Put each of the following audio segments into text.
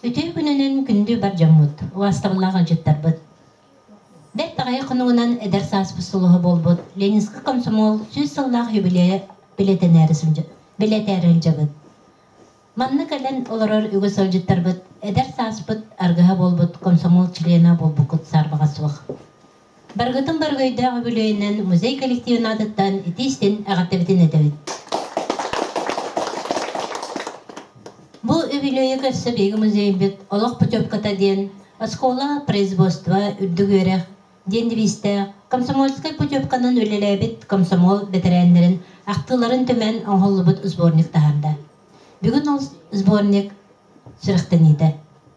Үтүө күнүнэн күндү бар дьоммут, убаастабыллаах ыалдьыттарбыт! Бэрт аҕыйах хонугунан эдэр сааспыт сулуһа буолбут Ленинскэй комсомол 100 сыллаах юбилейа бэлиэтэнээри бэлиэтээри сылдьабыт. Манна кэлэн олорор үгүс ыалдьыттарбыт эдэр сааспыт аргыһа буолбут комсомол чилиэнэ буолбуккут саарбаҕа суох. Барыгытын барыгыйдаах үбүлүөйүнэн музей коллективын аатыттан итии-истин эҕэрдэбитин этэбит. Бу үбүлүөйү көрсө биһиги музейбыт «Олох путевката» диэн оскуола, производство, үрдүк үөрэх диэн девизтээх комсомольскай путевканан үлэлээбит комсомол бэтэрээннэрин ахтыыларын түмэн оҥоһуллубут сборник таһаарда. Бүгүн ол сборник сүрэхтэниитэ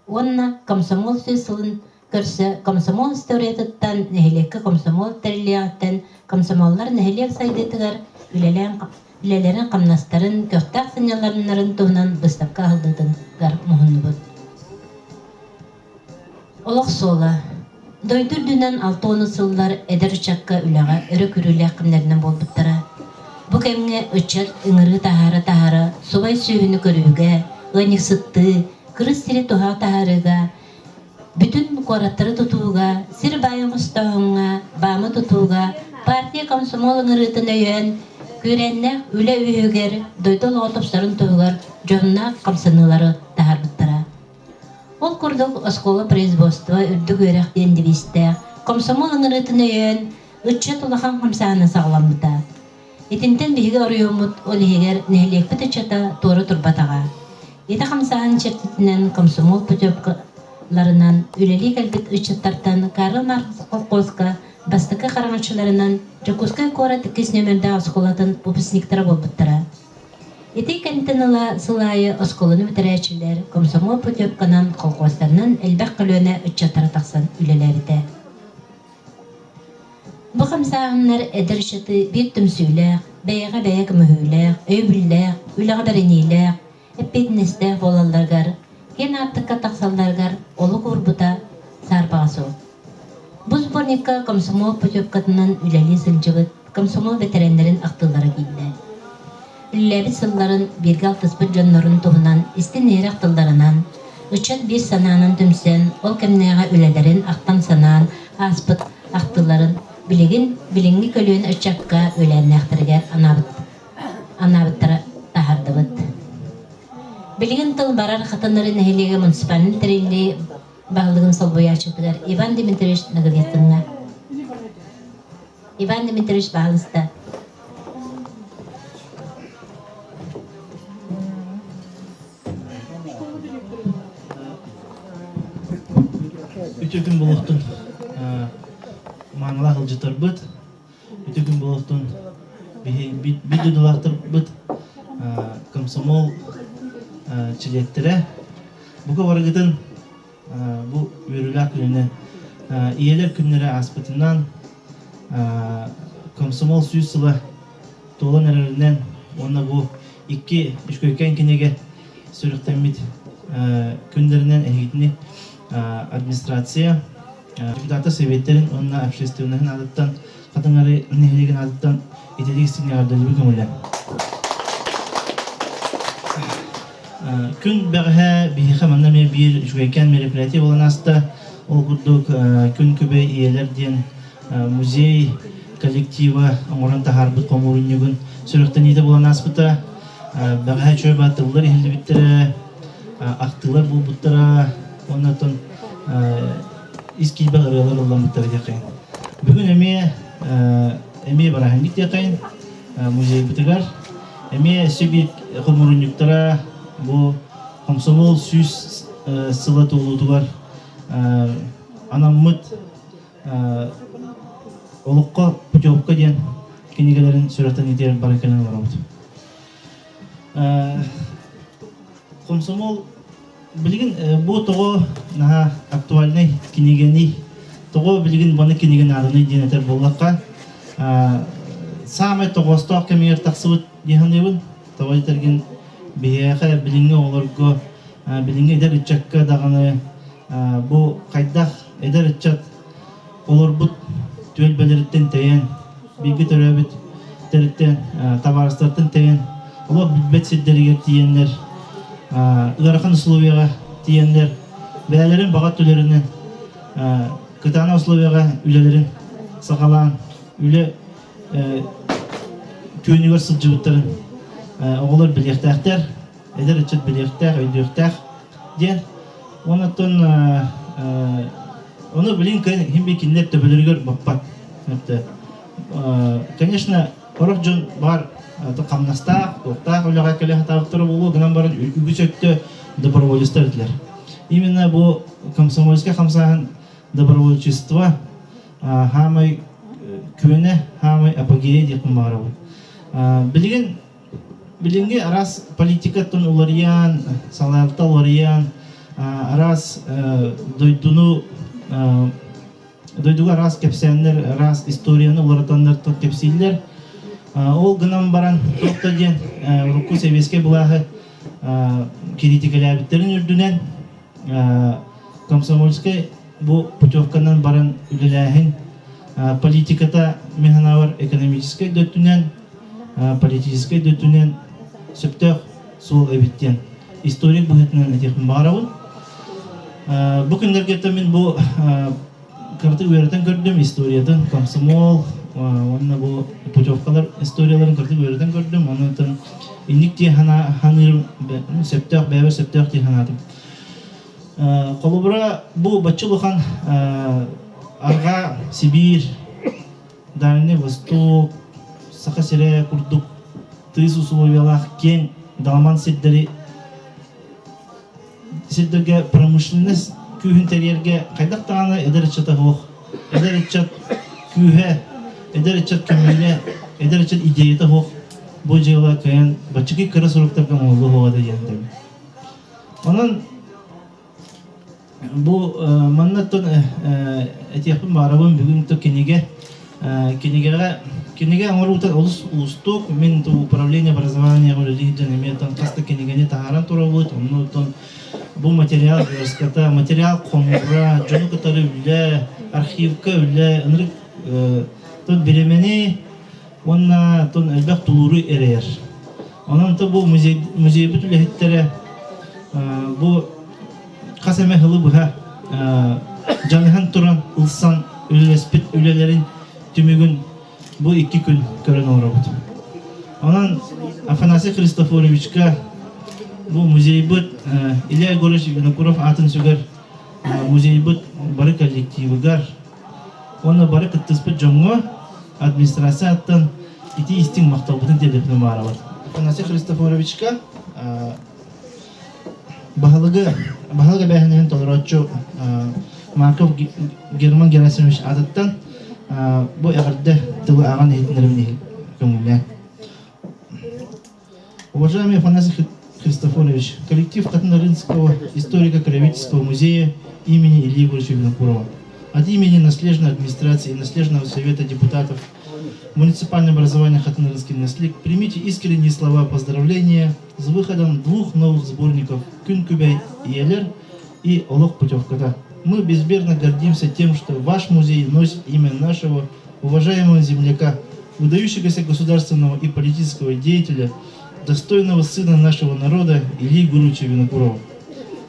уонна комсомол сүүс сылын көрсө комсомол историятыттан, нэһилиэккэ комсомол тэриллиэҕиттэн комсомоллар нэһилиэк сайдыытыгар үлэлээн үлэлэрин-хамнастарын, көхтөөх сынньалаҥнарын туһунан быыстапка аһыллыытыгар муһуннубут. Олох суола. Дойду үрдүнэн 60 сыллар эдэр ыччакка үлэҕэ өрө күрүүлээх кэмнэринэн буолбуттара. Бу кэмҥэ ыччат ыҥырыы таһаара-таһаара субай сүөһүнү көрүүгэ, ыанньыксыттыы, кырыс сири туһаҕа таһаарыыга, бүтүн куораттары тутууга, сир баайын хостооһуҥҥа, баамы тутууга партия комсомол ыҥырыытын өйөөн, күүрээннээх үлэ үөһүгэр дойду олоҕо тупсарын туһугар дьоһуннаах хамсаныылары таһаарбыттара. Ол курдук оскуола производство үрдүк үөрэх диэн девизтээх комсомол ыҥырыытын өйөөн, ыччат улахан хамсааһына саҕаламмыта. Итинтэн биһиги оройуоммут, ол иһигэр нэһилиэкпит ыччата туора турбатаҕа. Ити хамсааһын чэрчитинэн комсомол путевкаларынан үлэлии кэлбит ыччаттартан Карл Маркс колхозка бастакы хараҥаччыларынан Дьокуускай куорат иккис нүөмэрдээх оскуолатын выпускниктара буолбуттара. Ити кэмтэн ыла сыл аайы оскуоланы бүтэрээччилэр комсомол путевканан колхозтарынан элбэх көлүөнэ ыччаттара тахсан үлэлээбитэ. Бу хамсааһыннар эдэр ыччаты биир түмсүүлээх, бэйэҕэ бэйэ көмөһүүлээх, өйөбүллээх, үлэҕэ бэриниилээх, эппиэтинэстээх буолалларыгар, киэн аартыкка тахсалларыгар олук уурбута саарбаҕа суох. Бу сборникка комсомол путевкатынан үлэлии сылдьыбыт комсомол бэтэрээннэрин ахтыылара киирдэ. Үлэлээбит сылларын, бииргэ алтыспыт дьоннорун туһунан истин-иһирэх тылларынан, ыччат биир санаанан түмсэн, ол кэмнээҕи үлэлэрин ахтан-санаан ааспыт ахтыыларын билигин билиҥҥи көлүөнэ ыччакка үөлээннээхтэригэр анаабыт, анаабыттара таһаардыбыт. Билигин тыл барар Хатанары нэһилиэгэ муниципальнай тэриллии баһылыгын солбуйааччытыгар Иван Дмитриевич Ноговицыҥҥа. Иван Дмитриевич баһылыста. Үтүө күн буолуохтун маанылаах ыалдьыттарбыт, үтүө күн буолуохтун биир дойдулаахтарбыт комсомол чилиэттэрэ. Бука барыгытын бу үөрүүлээх күнүнэн ийэлэр күннэрэ ааспытынан комсомол 100 сыла туолан эрэринэн уонна бу икки үчүгэйкээн кинигэ сүрэхтэммит күннэринэн эһигитини администрация депутаттар сэбиэттэрин уонна общественноһын аатыттан Хатыҥары нэһилиэгин аатыттан итилик истиҥ эҕэрдэлиибин көҥүлэ. Күн бэҕэһээ биһиэхэ манна эмиэ биир үчүгэйкээн мероприятие буолан ааста. Ол курдук Күн күбэй ийэлэр диэн музей коллектива оҥорон таһаарбыт хомуурунньугун сүрэхтэниитэ буолан ааспыта. Бэҕэһээ үчүгэй баатыллар иһиллибиттэрэ, ахтыылар буолбуттара уонна оттон ис киирбэх ырыалар ылламмыттара диэххин. Бүгүн эмиэ эмиэ бырааһынньык диэххин музейбытыгар эмиэ өссө биир хомуурунньуктара бу комсомол 100 сыла туолуутугар анаммыт олоххо путевка диэн кинигэлэрин сүрэхтэниитигэр бары кэлэн олоробут. Комсомол билигин бу тоҕо наһаа актуальнай кинигэний, тоҕо билигин баны кинигэ нааданый диэн этэр буоллахха, саамай тоҕоостоох кэмигэр тахсыбыт дии саныыбын. Тоҕо диэтэргин биһиэхэ билиҥҥи оҕолорго, билиҥҥи эдэр ыччакка даҕаны бу хайдах эдэр ыччат олорбут түөлбэлэриттэн тэйэн, бииргэ төрөөбүт тэриттэн, табаарыстартан тэйэн, олох билбэт сирдэригэр тиийэннэр ыарахан условияҕа тиийэн. тиийэннэр бэйэлэрин баҕа өттүлэринэн кытаанах условияҕа үлэлэрин саҕалаан үлэ күөнүгэр сылдьыбыттарын оҕолор билиэхтээхтэр, эдэр ыччат билиэхтээх, өйдүөхтээх диэн. Онтон ону билин ким би кинилэр төбөлөрүгэр баппат. Конечно, сорох дьон баар хамнастаах, туохтаах үлэҕэ кэлэ сатаабыттара буолуо гынан баран үгүс өттө доброволецтар этилэр. Именно бу комсомольскай хамсааһын добровольчество хаамай күөнэ, хаамай апогея диэхпин баҕарабын. Билигин билиҥҥи араас политикаттан уларыйан, салалта уларыйан, араас дойдуну дойдуга араас кэпсээннэр, араас историяны уларытаннар кэпсииллэр. Ол гынан баран, туох да диэн урукку сэбиэскэй былааһы кириитикэлээбиттэрин үрдүнэн комсомольскай бу путевканан баран үлэлээһин политиката мин санаабар экономическай да өттүнэн, политическай да өттүнэн сөптөөх суол эбит диэн историк быһыытынан этиэхпин баҕарабын. Бу күннэргэ мин бу кыратык үөрэтэн көрдүм историятын, комсомол уонна бу путевкалар историяларын кыратык үөрэтэн көрдүм. Онон инник дии саныырым сөптөөх, бэйэбэр сөптөөх дии санаатым. Холобура, бу бачча улахан Арҕаа Сибиир, Дальний Восток, Саха сирэ курдук тыйыс усулуобуйалаах киэҥ даламан сирдэри сирдэргэ промышленность күүһүн тэрийэргэ хайдах даҕаны эдэр ыччата суох. Эдэр ыччат күүһэ, эдэр ыччат көҥүлэ, эдэр ыччат идеята суох бу дьыала кыайан баччыкый кыра суруктарга оҥоһуллуо суоҕа да диэн этэбин. Онон бу манна этиэхпин баҕарабын бүгүн кинигэ кинигэҕэ кинигэ оҥоруута олус уустук. Мин управление образования үлэлиир дьон эмиэ хас да кинигэни таһааран турабыт. Онно бу материал верстката, материал хомуура, дьону кытары үлэ, архивка үлэ, ынырык бириэмэни уонна элбэх тулууру эрэйэр. Онон бу музей музейбыт үлэһиттэрэ бу хас эмэ сылы быһа дьаныһан туран ылсан үлэлэспит үлэлэрин түмүгүн бу икки күн көрөн олоробут. Онон Афанасий Христофоровичка бу музейбыт Илья Егорович Винокуров аатын сүгэр музейбыт бары коллективыгар уонна бары кыттыспыт дьоҥҥо администрация аттан ити истиҥ махталбытын тиэрдэппин баҕарабыт. Афанасий Христофоровичка баһылыгы баһылык эбээһинэһин толорооччу Марков Герман Герасимович аатыттан бу эҕэрдэ тылы ааҕан иһитиннэрим иһин көҥүллээн. Уважаемый Афанасий Христофорович, коллектив Хатын-Арынского историко-краеведческого музея имени Ильи Егоровича Винокурова от имени наследной администрации и наследного совета депутатов муниципального образования Хатын-Арынский наследник примите искренние слова поздравления с выходом двух новых сборников «Күн күбэй ийэлэр» и «Олох путевката». Мы безмерно гордимся тем, что ваш музей носит имя нашего уважаемого земляка, выдающегося государственного и политического деятеля, достойного сына нашего народа Ильи Гуровича Винокурова.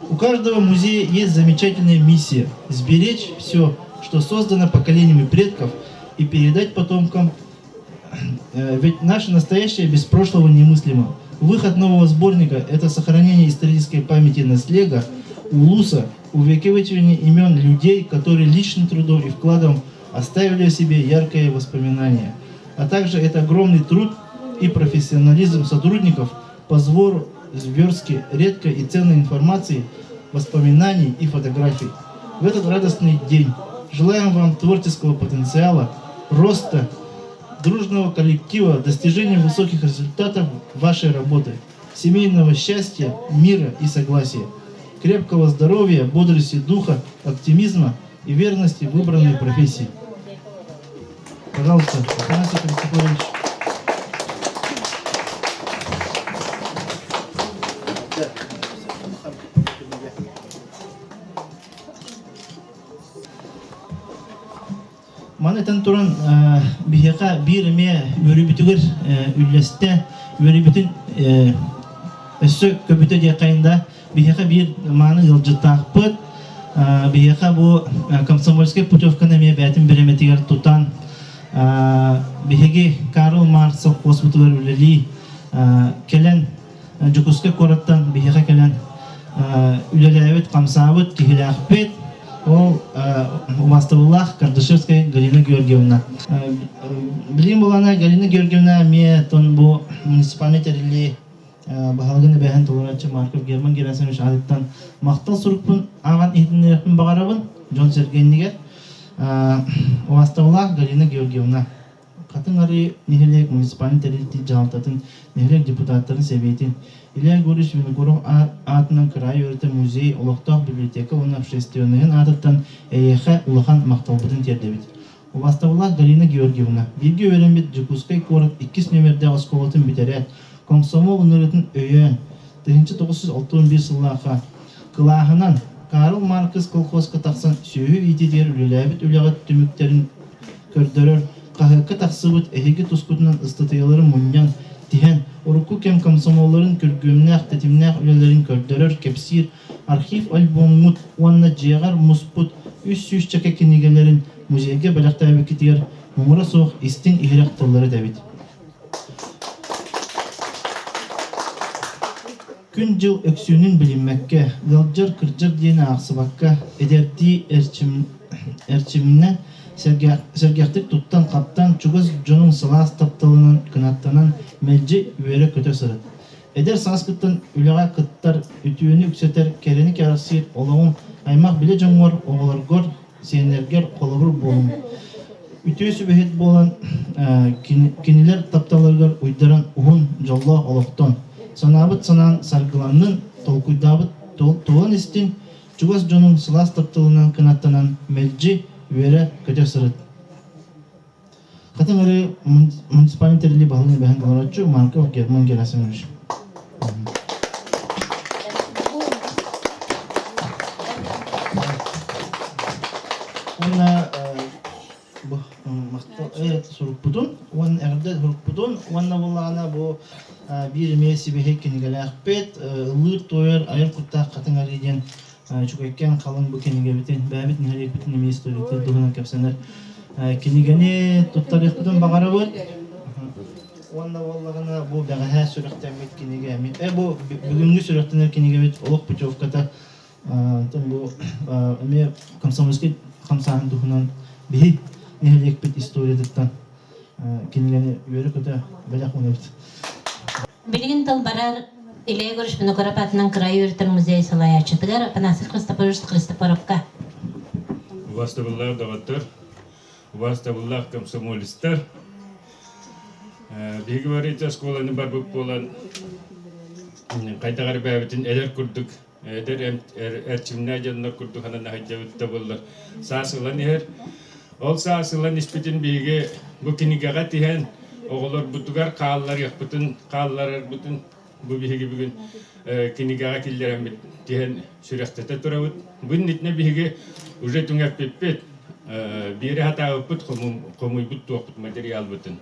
У каждого музея есть замечательная миссия – сберечь все, что создано поколениями предков, и передать потомкам, ведь наше настоящее без прошлого немыслимо. Выход нового сборника – это сохранение исторической памяти наслега, улуса, увековечивание имен людей, которые личным трудом и вкладом оставили о себе яркое воспоминание. А также это огромный труд и профессионализм сотрудников по сбору верстке редкой и ценной информации, воспоминаний и фотографий. В этот радостный день желаем вам творческого потенциала, роста, дружного коллектива, достижения высоких результатов вашей работы, семейного счастья, мира и согласия, крепкого здоровья, бодрости духа, оптимизма и верности выбранной профессии. Пожалуйста, Афанасий Христофорович. Маны этэн туран, биһиэхэ биир эмиэ үөрүүбүтүгэр үллэстэ, үөрүүбүтүн өссө көбүтэ диэххэйин да. Биһиэхэ биир мааны ыалдьыттаахпыт. Биһиэхэ бу комсомольскай путевканы эмиэ бэйэтин бириэмэтигэр тутан биһиги Карл Маркс совхозпутугар үлэлии кэлэн Дьокуускай куораттан биһиэхэ кэлэн үлэлээбит, хамсаабыт киһилээхпит. Ол убаастабыллаах Кардашевская Галина Георгиевна. Билигин булана Галина Георгиевна эмиэ тон бу муниципальный тэриллии баһылыгын эбээһин толорооччу Марков Герман Герасимович аатыттан махтал сурукпун ааҕан иһитиннэриэхпин баҕарабын дьон-сэргэ иннигэр. Убаастабыллаах Галина Георгиевна, Хатыҥ Арыы нэһилиэк муниципальнай тэрилтии дьаһалтатын, нэһилиэк депутаттарын сэбиэтин, Илья Егорович Винокуров аатынан кыраайы үөрэтэр музей, олохтоох библиотека уонна общественноһын аатыттан эйиэхэ улахан махталбытын тиэрдэбит. Убаастабыллаах Галина Георгиевна, бииргэ үөрэммит Дьокуускай куорат иккис нүөмэрдээх оскуолатын бүтэрээт, комсомол ыҥырыытын өйөөн, 1961 сыллаахха кылааһынан Карл Маркс колхозка тахсан сүөһү иитиитигэр үлэлээбит үлэҕит түмүктэрин көрдөрөр хаһыакка тахсыбыт эһиги тускутунан ыстатыйалары мунньан, тиһэн, урукку кэм комсомолларын күргүөмнээх, тэтимнээх үлэлэрин көрдөрөр, кэпсиир архив альбоммут уонна дьиэҕэр муспут үс сүүсчэкэ кинигэлэрин музейга бэлэхтээбиккитигэр муҥура суох истиҥ-иһирэх тыллары этэбит. Күн-дьыл өксүөнүн билиммэккэ, ыалдьар-кырдьар диэни аахсыбакка, эдэрдии эрчиминэн сэргэхтик туттан-хаптан, чугас дьонуҥ сылаас тапталынан кынаттанан, мэлдьи үөрэ-көтө сырыт. Эдэр сааскыттан үлэҕэ кыттар, үтүөнү үксэтэр, кэрэни кэрэхсиир олоҕуҥ аймах-билэ дьоҥҥор, оҕолоргор, сиэннэргэр холобур буолуҥ. Үтүө сүбэһит буолан, кинилэр тапталларыгар уйдаран уһун, дьоллоох олохтон. Санаабыт санаан саргыланнын, толкуйдаабыт туолан истин, чугас дьонуҥ сылаас тапталынан кынаттанан мэлдьи үөрэ-көтө сырыт. Хатыҥ Арыы муниципальный тэриллии баһылыгын эбэһэн толорооччу Марков Герман Герасимович. Уонна бу сурукпутун уонна эҕэрдэ сурукпутун уонна буоллаҕына бу биир эмиэ сибиһэй кинигэлээхпит ыллыыр туойар айар куттаах хатыҥ арыы диэн үчүгэйкээн халыҥ бу кинигэбитин бэйэбит нэһилиэкпитин эмиэ историятын туһунан кэпсэнэр кинигэни туттарыахпытын баҕарабыт уонна буоллаҕына бу бэҕэһээ сүрэхтэммит кинигэ эмиэ бу бүгүҥҥү сүрэхтэнэр кинигэбит олох путевката бу эмиэ комсомольскай хамсааһын туһунан биһи нэһилиэкпит историятыттан кинигэни үөрэ-көтө бэлэх уунабыт. Билигин тыл барар Илья Егорович Винокуров аатынан кыраайы үөрэтэр музей салайааччытыгар Афанасий Христофорович Христофоровка. Убаастабыллаах доҕоттор, убаастабыллаах комсомолецтар, биһиги бары ити оскуоланы барбыт буолан хайдах эрэ бэйэбитин эдэр курдук эдэр эрчимнээх дьоннор курдук ханан аһыйдьабыт да буоллар саас ылан иһэр. Ол саас ылан испитин биһиги бу кинигэҕэ тиһэн оҕолорбутугар хаалларыахпытын хаалларарбытын бу биһиги бүгүн кинигэҕэ киллэрэммит тиһэн сүрэхтэтэ турабыт. Бу иннитинэ биһиги уже түҥэппиппит, биэри хатаабыппыт, хомуйбут туохпут материалбытын.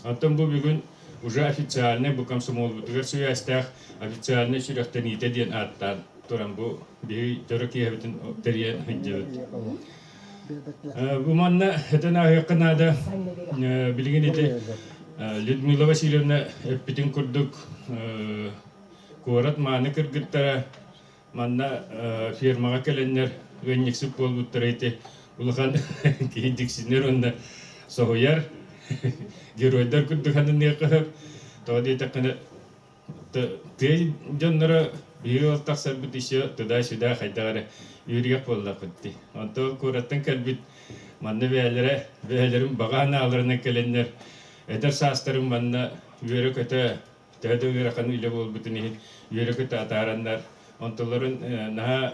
Оттон бу бүгүн уже официальнай бу комсомолбутугар сибээстээх официальнай сүрэхтэниитэ диэн ааттаан туран бу биһиги дьоро киэһэбитин тэрийэн сылдьабыт. Бу манна этэн ааһыахха наада билигин ити Людмила Васильевна эппитин курдук куорат мааны кыргыттара Манна фермаҕа кэлэннэр ыанньыксыт буолбуттара ити улахан киһи дьиксинэр уонна соһуйар. Геройдар курдук ананыахха сөп. Тоҕо диэтэххинэ тыа дьонноро биһиги ол тахсарбыт еще туда-сюда хайдах эрэ үөрүйэх буоллахпыт дии. Онтон куораттан кэлбит манна бэйэлэрэ бэйэлэрин баҕа санааларынан кэлэннэр эдэр саастарын манна үөрэ-көтө төһө да ыарахан үлэ буолбутун иһин үөрэ-көтө атаараннар, онтуларын наһаа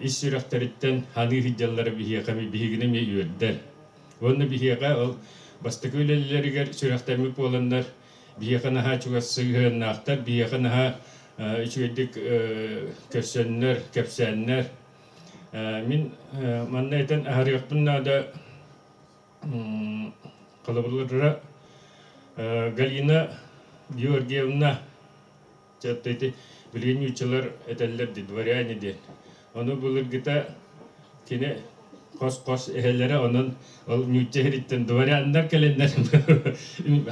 ис сүрэхтэриттэн ханыы сылдьаллара биһиэхэ биһигини эмиэ үөрдэр. Уонна биһиэхэ ол бастакы үлэлэригэр сүрэхтэммит буоланнар биһиэхэ наһаа чугас сыһыаннаахтар, биһиэхэ наһаа үчүгэйдик көрсөннөр, кэпсээннэр. Мин манна этэн аһарыахпын наада Холобура, Галина Георгиевна ити Билигин нууччалар этэллэр дии дворяне диэн. Ону былыргыта кини хос-хос эһэлэрэ онон ол нуучча иһириттэн дворяннар кэлэннэр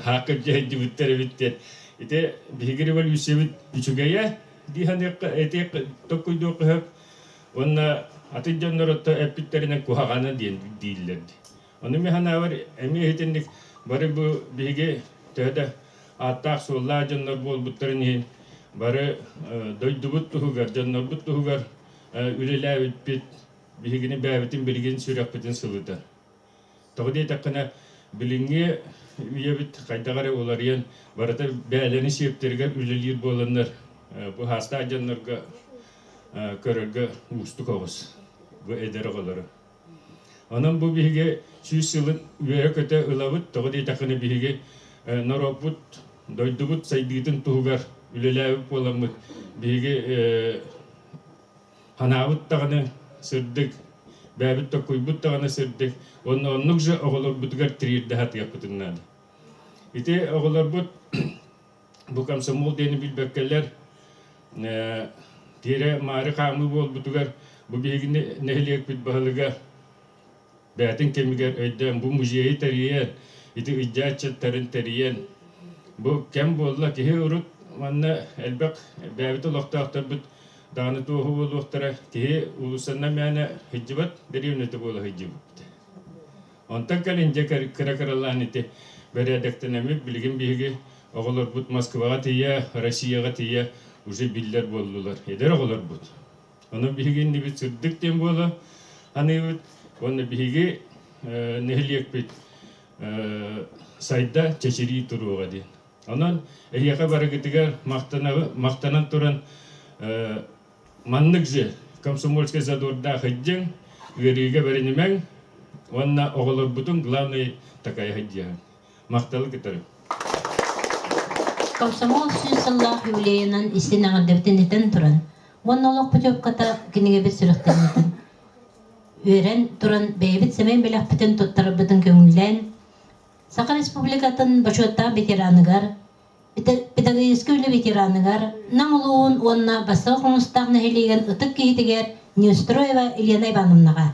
хаакка дьэһэйдибиттэр эбит диэн. Ити биһиги революциябыт үчүгэйэ дии саныахха этиэх токкуйдуохха сөп. Уонна атын дьоннор отто эппиттэринэн куһаҕана диэн дииллэр. Ону мин санаабар эмиэ итинник бары бу биһиги төһө да ааттаах-суоллаах дьоннор буолбуттарын иһин бары дойдубут туһугар, дьоннорбут туһугар үлэлээбиппит биһигини бэйэбитин билигин сүрэхпитин сылытар. Тоҕо диэтэххинэ, билиҥҥи үйэбит хайдах эрэ уларыйан, барыта бэйэлэрин сиэптэригэр үлэлиир буоланнар, бу хаастаах дьоннорго көрөргө уустук оҕус бу эдэр оҕолору. Онон бу биһиги 100 сылын үөрэ-көтө ылабыт, тоҕо диэтэххинэ биһиги норуоппут, дойдубут сайдыытын туһугар үлэлээбит буоламмыт, биһиги ханаабыт даҕаны сырдык, бэйэбит токкуйбут даҕаны сырдык, уонна оннук же оҕолорбутугар тириэрдэ сатыахпытын наада. Ити оҕолорбут бу комсомол диэни билбэккэлэр тиэрэ маары хаамыы буолбутугар бу биһигини нэһилиэкпит баһылыга бэйэтин кэмигэр өйдөөн бу музейы тэрийэн ити ыйдьааччыттарын тэрийэн бу кэм буолла киһи урут манна элбэх бэйэбит олохтоохторбут даҕаны туоһу буолуохтара киһи уулуссанан мээнэ сылдьыбат дэриэбинэтэ буола сылдьыбыт. Онтон кэлин дьэ кыра-кыралаан ити бэрээдэктэнэммит билигин биһиги оҕолорбут Москваҕа тиийэ, Россияҕа тиийэ уже биллэр буоллулар. Эдэр оҕолорбут. Онон биһиги иннибит сырдык диэн буола аныыбыт. Уонна биһиги нэһилиэкпит сайда чэчирии туруоҕа диэн. Онон эһиэхэ барыгытыгар махтанан туран Маннык же комсомольскай задордаах ыддьыҥ, ыарыыга бэринимэҥ уонна оҕолорбутун главный такая сылдьыаһыҥ. Махталы кытары. Комсомол 100 сыллаах юбилейынан истин эҕэрдэбитин этэн туран, уонна олох путевката кинигэбит сүрэхтэниитин үөрэн туран бэйэбит сэмэй бэлэхпитин туттарарбытын көҥүллээн, Саха Республикатын бочуоттаах ветераныгар, Педагогическай үлэ ветераныгар, Нам улууһун уонна Бастакы Хомустаах нэһилиэгин ытык киһитигэр Неустроева Елена Ивановнаҕа.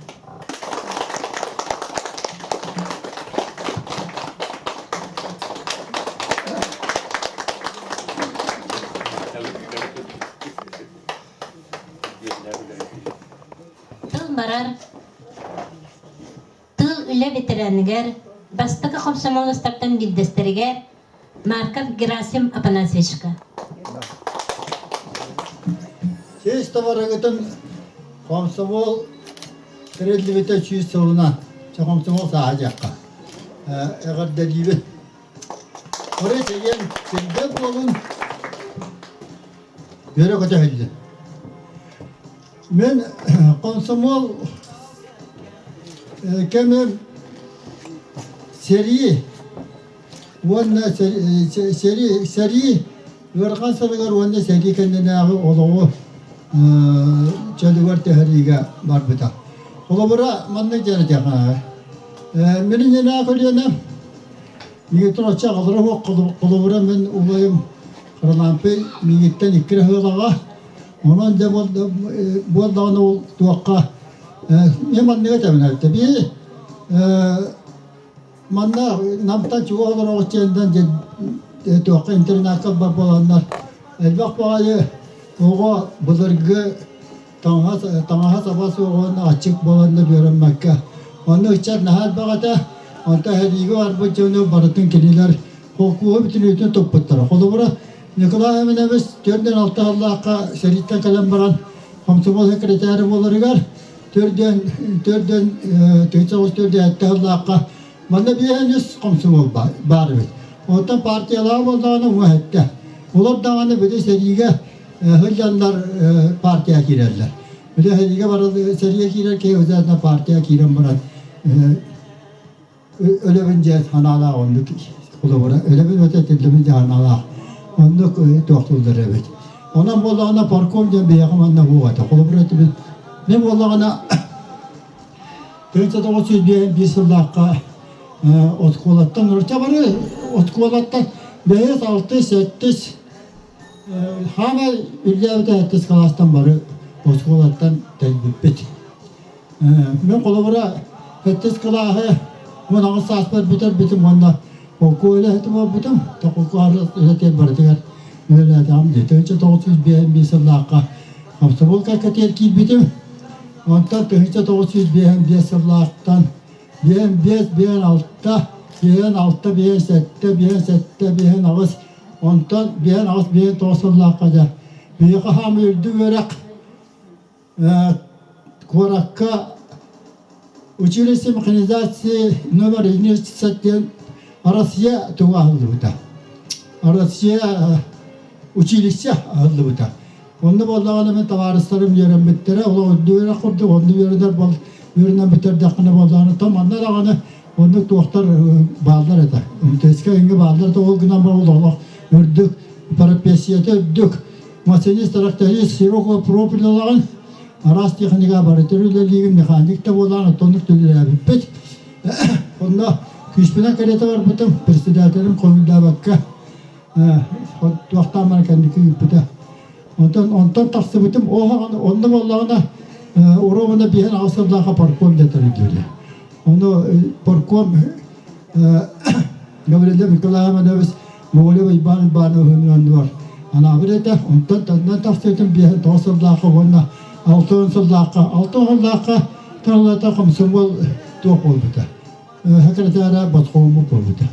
Тыл барар Тыл үлэ ветеранигэр, бастакы комсомолецтартан биирдэстэригэр Марков Герасим Апанасьевичка. Честь товарыгытын комсомол тэриллибитэ 100 сылына комсомол сааһа диэххэ эҕэрдэлиибин. Бары чэгиэн сиргэ буолун, үөрэ көтөһүллүн. Мен комсомол кэмим сэрии уонна сэрии сэрии ыарахан сылыгар уонна сэрии кэннинээҕи олоҕу чөлүгэр түһэриигэ барбыта. Холобура, маннык диэн этиэххэ Мин иннинээҕи көлүөнэ миигиттэн оччо аҕалара суох холобура мин убайым Харлампий миигиттэн икки эрэ сылаҕа Онон дьэ буоллаҕына ол туохха мен маннык этэбин эбит манна Намтан чугас олороҕут диэн туохха интернакка бар буоланнар элбэх баҕайы оҕо былыргы таҥаһа таҥаһа саба суоҕун аччык буоланнар үөрэммэккэ онно ыччат наһаа элбэх этэ онтон сэриигэ барбыт дьону барытын кинилэр холкуоһу бүтүннүүтүн туппуттара холобура Николай Иванович 46 сыллаахха сэрииттэн кэлэн баран комсомол секретарь буоларыгар төрдүөн төрдүөн 1947 сыллаахха манна биэһэн үс комсомол баар эбит. Оттон партиялаах буоллаҕына уҥа эттэ. Олор даҕаны били сэриигэ сылдьаннар партия киирэллэр. Били сэриигэ баран сэриигэ киирэр киһи обязательно партия киирэн баран өлөбүн диэн санаалаах оннук холобура өлөбүн өтө тиллэбин диэн санаалаах оннук туохтууллар эбит. Онон буоллаҕына парком диэн биһиэхэ манна буолуо этэ. Холобура этибит мин буоллаҕына 1991 сыллаахха оскуолаттан урут бары оскуолаттан бэһис, алтыс, сэттис. Хаамай үрдээбитэ сэттис кылаастан бары оскуолаттан тэлбиппит. Мен холобура сэттис кылааһы 18 сааспар бүтэрбитим уонна холкуо үлэһитэ буолбутум. Холкуо үлэтигэр барытыгар үлэлээтэҕим дии. 1905 сыллаахха комсомол кэккэтигэр киирбитим. Онтон 1955 сыллаахтан 55, 56, 56, 57, 57, 58, онтон 58, 59 сыллаахха дьэ биһиэхэ хаамыы үрдүк үөрэх куоракка училище механизации номер единица диэн Россия туга аһыллыбыта. Россия училище аһыллыбыта. Онно буоллаҕына мин табаарыстарым үөрэммиттэрэ, олох үрдүк үөрэх курдук, онно үөрэнэр бол үөрэнэн бүтэрдэххинэ буоллаҕына, то манна даҕаны оннук туохтар бааллар этэ. МТС-ка иҥҥэ бааллар да ол гынан баран олох үрдүк, профессията үрдүк. Машинист, тракторист широкого профилалаҕын, араас техника барытын үлэлиигин, механик да буолаан, оттоннук үлэлээбиппит. Онно күүспүнэн кэриэтэ барбытым, председателим көҥүллээбэккэ туохтаан баран кэнники ыыппыта. Онтон онтон тахсыбытым, ол онно буоллаҕына уруобуна биһэн аҕыс сыллаахха парком дэтэр диэри. Ону парком Гаврила Николаевич Моголев Иван Иванович оннугар анаабыт этэ. Онтон төннөн тахсыбытым биэһин тоҕус сыллаахха уонна 60 сыллаахха 60 сыллаахха тыллата комсомол туох буолбута. Секретара Ботхоуму буолбута.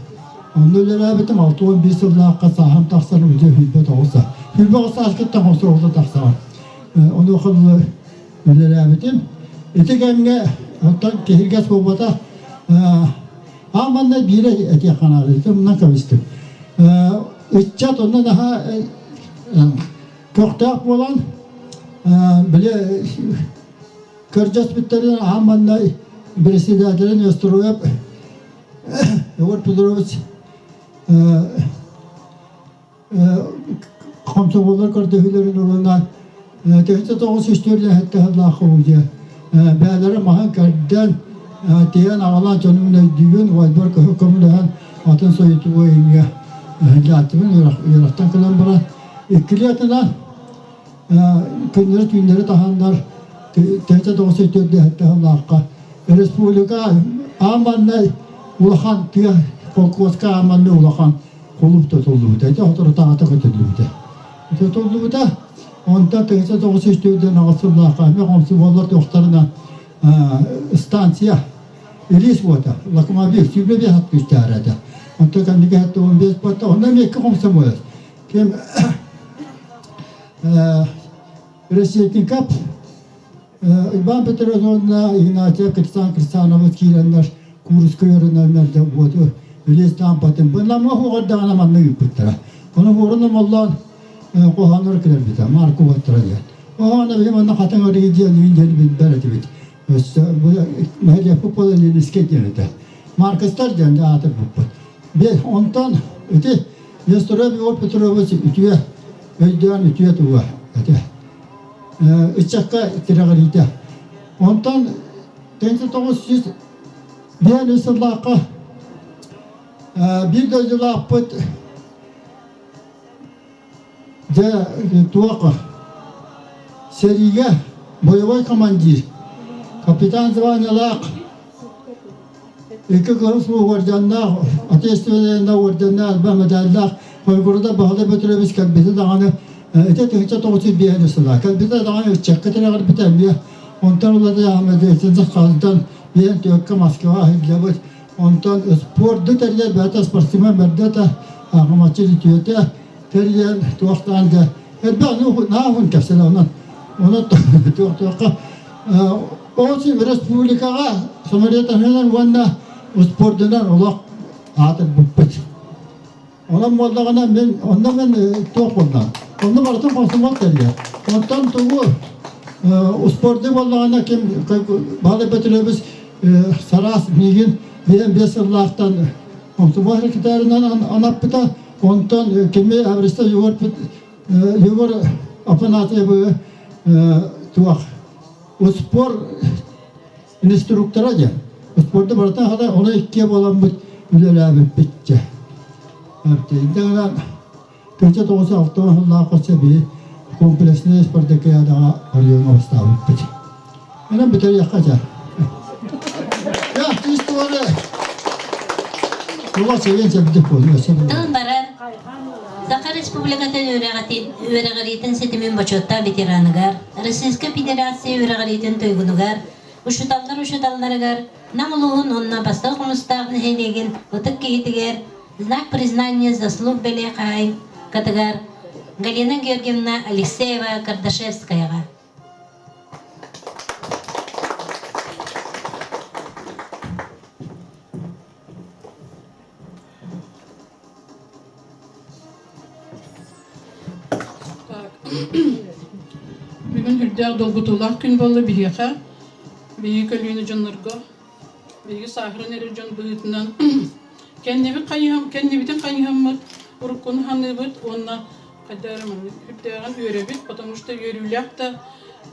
Онно үлэлээбитим 61 сыллаахха сааһым тахсан уже хүлбэ тоҕуса. Хүлбэ оҕус сааскыттан хомсуолта тахсаҕын. Онуоха үлэлээбитим. Ити кэмҥэ оттон киһиргэс буолбатах Аан манна биирэ этиэххэ наада, ити умнан кэбистим. Ыччат онно наһаа көхтөөх буолан, били көрдөспүттэрин аан манна председателин Остроев Егор Петрович Хомсомуоллар көрдөһүүлэрин ылынан 1903 лэһэттэ сыллаах дьэ бээлэрэ маһын кэрдэн тиһэн аҕалаан дьонум өйдүүбүн убайбар көмөлөһөн атын соютуга иҥҥэ дьааттыбын үөрэхтэн кэлэн баран иккилии атынан күннэри түүннэри таһаннар 1904 лэһэттэ сыллаахха республика аан маннай улахан тыа холкуоска аан маннай улахан кулууп тутуллубута. Ити соторутааҕыта көтүллүбүтэ. Тутуллубута. Онтон 1903 аҕыс сыллаахха эмиэ хомсомуоллар туохтарына станция Илиис уота, локомобиль 25 ат күүстээх этэ. Онтон кэнники 75 буолта, онно эмиэ икки хомсомуол. Ким Решетников Иван Петрович уонна Игнатьев Капитан Кирсанович киирэннэр кууруска үөрэнэннэр дьэ уоту Илиис лаампатын бу хуҕардаҕына манна ыыппыттара. Ону уорун омоллоон хоһооннор кэлэрбитэ Марко уоттара диэн. Оһоона биһи манна хатыҥ арыы диэн үүн диэн билбэр этибит. Өссө бу нэһилиэкпит буола Ленинскэй диэн этэ. Маркостар диэн аатырбыппыт. Онтон ити Несторов Егор Петрович үтүө өйдөөн үтүө туга этэ. Ыччакка тирэҕириитэ. Онтон 1905 сыллаахха биир дойдулаахпыт дьэ туох сэриигэ боевой командир капитан званиялаах икки кыһыл сулуһ уордьаннаах отечественнай уордьаннаах элбэх медаллаах Хойгурда Баһылай Бөтүрүөбүс кэлбитэ даҕаны ити 1905 сыла кэлбитэ даҕаны ыччакка тирэҕирбитэ эмиэ онтон ылата медицина хаалтан биэн түөккэ Москва сылдьабыт онтон спорду тэрийэр бэйэтэ спортсмен бэрдэ этэ аҕамаччы үтүөтэ тэрийэн туохтаан да элбэх наахун кэпсэлэ онон онон туох-туохха ол республикаҕа самолетынан уонна спордунан олох аатырбыппыт. Онон буоллаҕына мин онно мин туох буолла? Онно барытын комсомол тэрийэр. Онтон тугу успуорду буоллаҕына ким Баһылай Бөтүрүөбүс сараас миигин биэн биэс сыллаахтан комсомол секретарынан анаппыта. Онтон кими Авриста Егор Егор Афанасьевы туох успуор инструктора диэн. Спорду барытын хата ону иккиэ буоламмыт үлэлээбиппит дьэ. Инде гынан 1960 сыллаах биһи комплекснай спартакиадаҕа оройуоҥҥа бастаабыппыт. Онон бүтэриэххэ дьэ. Я, история. Тула чэгиэн чэбдик буолуо. Тыл барар Саха Республикатын үөрэҕириитин ситимин бочуоттаах ветераныгар, Российскай Федерация үөрэҕириитин туйгунугар, учууталлар учууталларыгар, Нам улууһун уонна Бастакы Хомустаах нэһилиэгин ытык киһитигэр Знак признания заслуг бэлиэ хаһаайкатыгар Галина Георгиевна Алексеева Кардашевскаяҕа. Бүгүн үрдээх долгутуулаах күн буолла биһиэхэ, биһиги көлүөнэ дьоннорго, биһиги сааһыран эрэр дьон быһыытынан кэннибит хайыһам, кэннибитин хайыһаммыт, уруккуну ханыыбыт уонна хайдах эрэ маннык үрдээҕин үөрэбит, потому что үөрүүлээх да,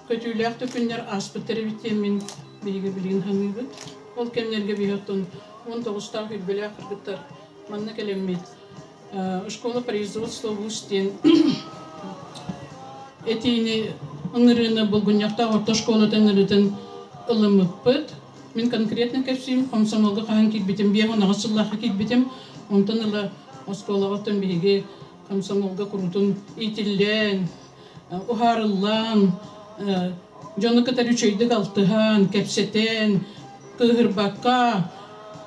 көтүүлээх да күннэр ааспыттар эбит диэммин биһиги билигин ханыыбыт. Ол кэмнэргэ биһи оттон 19-таах үрбэлээх кыргыттар манна кэлэммит школа производства вуз диэн этиини ыҥырыыны Булгунньахтаах орто школатын ыҥырыытын ылыммыппыт. Мин конкретно кэпсиим, комсомолга хаһан киирбитим, 58 сыллаахха киирбитим. Онтон ыла оскуолаҕа оттон биһиги комсомолга куруутун иитиллэн, уһаарыллан, дьону кытары үчүгэйдик алтыһан, кэпсэтэн, кыыһырбакка,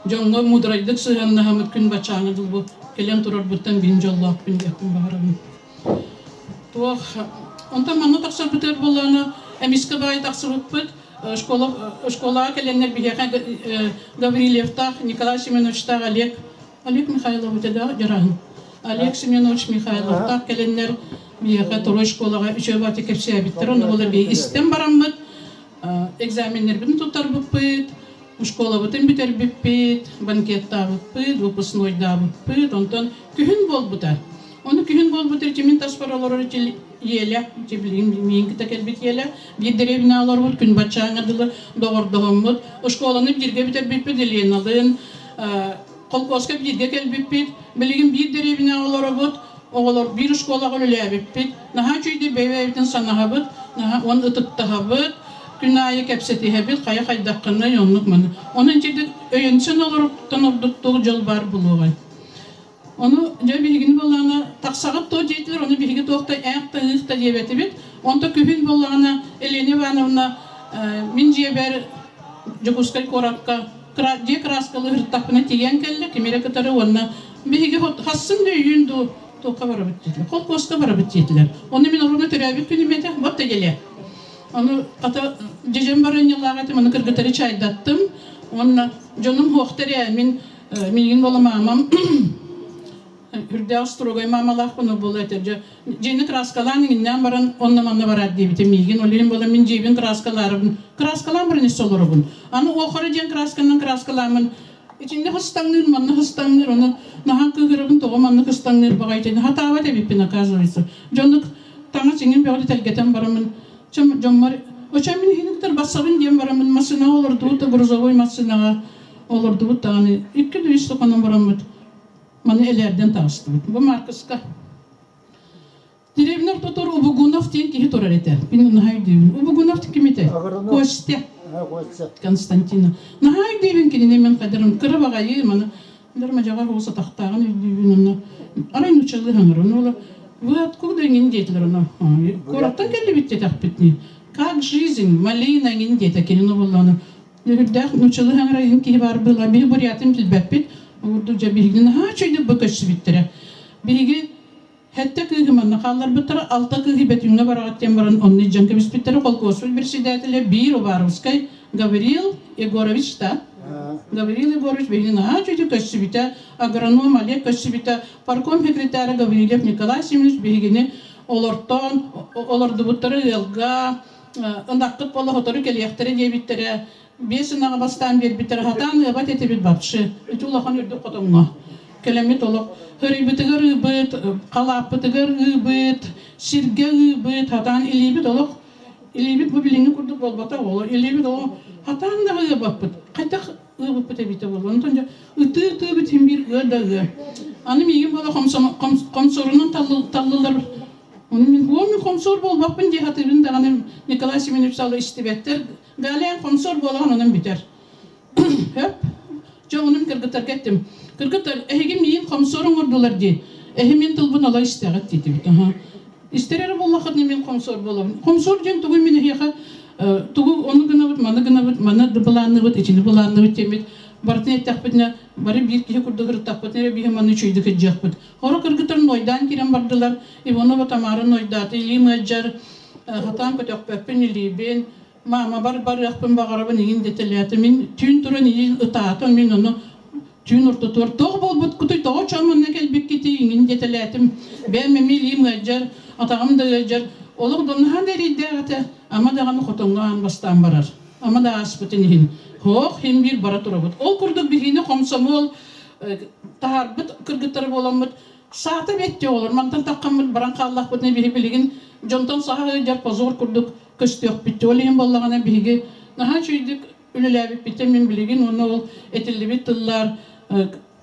дьоҥҥо муударайдык сыһыаннаһаммыт күн баччааҥҥа дылы кэлэн турарбыттан бин дьоллоохпун диэхпин баҕарабын. Туох онтон манна тахсарбытыгар буоллаҕына, эмискэ баай тахсыбыппыт. Школа, школаҕа кэлэннэр биһиэхэ Гаврильевтаах Николай Семеновичтаах Олег Олег Михайлов да дьараһын. Олег Семенович Михайловтаах кэлэннэр биһиэхэ Турой школаҕа үчүгэй баҕайытык кэпсээбиттэр. Онно буола биһи истэн бараммыт экзаменнэрбитин туттарбыппыт, школабытын бүтэрбиппит, банкеттаабыппыт, выпускнойдаабыппыт. Онтон күһүн буолбута. Ону күһүн буолбут итимин таспар олорор Еля, миин кыта кэлбит Еля, биир дэриэбинэ олорбут күн баччааҥҥа дылы доҕордоһоммут, школаны бииргэ бүтэрбиппит Еленалыын, Холкуоска бииргэ кэлбиппит, билигин биир дэриэбинэҕэ олоробут, оҕолор биир школаҕа үлэлээбиппит. Наһаа үчүгэйдик бэйэ-бэйэбитин санаһабыт, наһаа уон ытыктаһабыт, күн аайы кэпсэтиһэбит, хайа хайдаххыный, оннук маны. Онон итинник өйөнсөн олоруттан ордук туох дьол баар буолуоҕай. Ону дьэ биһигини буоллаҕына тахсаҕыт дуо диэтилэр, ону биһиги туох да ээх да ыых да диэбэтибит. Онто күһүн буоллаҕына Елена Ивановна мин дьиэбэр Дьокуускай куоракка дьиэ кырааскалыы сырыттахпына тиийэн кэллэ, кими эрэ кытары уонна биһиги хассын да өйүүн дуу туохха барабыт диэтилэр, холкуоска барабыт диэтилэр. Ону мин оруна төрөөбүт күнүм этэ, вот деле. Ону хата дьэдьэн барыанньалаах этим, ону кыргыттары чайдаттым. Уонна дьонум хуохтар ээ, мин миигин буола маамам үрдээх строгай маамалаахпын буола этэ. Дьэ, дьиэни краскалаан иҥиннээн баран онно-манна бараат диэбитим миигин. Ол иһин буола мин дьиэбин краскалаарыбын. Краскалаан баран ис олоробун. Аны уохара диэн красканан краскалааммын итиннэ хастаҥныыр, манна хастаҥныыр, ону наһаа кыыһырабын, тоҕо манна хастаҥныыр баҕайы итини хатаабат эбиппин, оказывается. Дьоннук таҥас иҥин бөҕөтө тэлгэтэн бараммын, дьоммор очо мин иһиниктэр бассабын диэн бараммын массыынаҕа олордубут да грузовой массыынаҕа олордубут даҕаны икки да үс соконон бараммыт Маны элээрдэн таҕыстыбыт. Бу Маркуска. Деревнер тутур Убугунов диэн киһи турар этэ. Мин наһаа өйдүүбүн. Убугунов ким этэ? Костя. Константина. Наһаа өйдүүбүн кинини мен кадырым кыра баҕайы маны Дэр мадьаҕар уус атахтааҕын өйдүүбүн онно арай нучалыы хаҥырын ола вы откуда эҥин диэтилэр оно куораттан кэллибит диэтэхпит ни как жизнь малина эҥин диэтэ кинини буллаҕына Үрдээх нууччалыы хаҥара иһин киһи баар буолла. Биһи бурятын билбэппит. Ордук дьэ биһигини наһаа үчүгэйдик бу көссүбүттэрэ. Биһиги сэттэ кыыһы манна хаалларбыттара, алта кыыһы Бөтүҥҥэ бараҕыт диэн баран онно илдьэн кэбиспиттэрэ. Холкуоспут председателэ биир Уваровскай Гаврил Егорович да Гаврил Егорович биһигини наһаа үчүгэйдик көссүбүтэ. Агроном Олег көссүбүтэ. Парком секретаря Гаврильев Николай Семенович биһигини олортоон олордубуттара ыалга ынаххыт буола сотору кэлиэхтэрэ диэбиттэрэ, биэс ынаҕы бастаан биэрбиттэрэ, сатаан ыабат этибит вообще. Ити улахан үрдүк хотоҥҥо. Кэлэммит олох хөрүйбүтүгэр ыыбыт, халааппытыгар ыыбыт, сиргэ ыыбыт, сатаан илиибит олох илиибит бу билиҥҥи курдук буолбатах олох илиибит олох сатаан да ыабаппыт. Хайдах Ыабыппыт эбитэ буолуо. Онтон дьэ ытыы-ытыыбыт иһин биир ыа да ыа. Аны миигин буола хомсорунан таллылар. Ону мин уо мин хомсор буолбаппын дии сатыыбын даҕаны Николай Семенович салы истибэттэр. Галя хомсор буолаҕын онон бүтэр. Хөп. Дьэ онон кыргыттарга эттим. Кыргыттар, эһиги миигин хомсор оҥордулар дии. Эһи мин тылбын оло истэҕит диэтибит. Аха. Истэр эрэ буоллаххытына мин хомсор буолабын. Хомсор диэн тугуй мин эһиэхэ тугу ону гынабыт, маны гынабыт, маны былаанныбыт, итини былаанныбыт диэммит барытын эттэхпитинэ бары биир киһи курдук ырыттахпытына эрэ биһи маны үчүгэйдик илдьиэхпит. Хоро кыргыттар нойдаан киирэн бардылар. Иванова Тамара нойдаата, илиим ыалдьар, хатаан көтөхпөппүн илиибин, маамабар барыахпын баҕарабын иҥин дэтэлээтэ. Мин түүн туран иин ытаатым, мин ону түүн ортотугар туох буолбуткутуй, тоҕо чон манна кэлбиккитий иҥин диэтэлээтим. Бэйэм эмиэ илиим ыалдьар, атаҕым да ыалдьар. Олох да наһаа да эрэйдээх этэ. Ама даҕаны хотоҥҥо аан бастаан барар. Ама да ааспытын иһин. Һоох, иһин биир бара турабыт. Ол курдук биһиини хомсомуол таһаарбыт кыргыттара буоламмыт саата бэттэ оҕолор мантан таххаммыт баран хааллахпытына биһи билигин дьонтон саха ыалдьар позор курдук көстүөхпүт. Ол иһин буоллаҕына биһиги наһаа үчүгэйдик үлэлээбиппиттэн мин билигин уонна ол этиллибит тыллар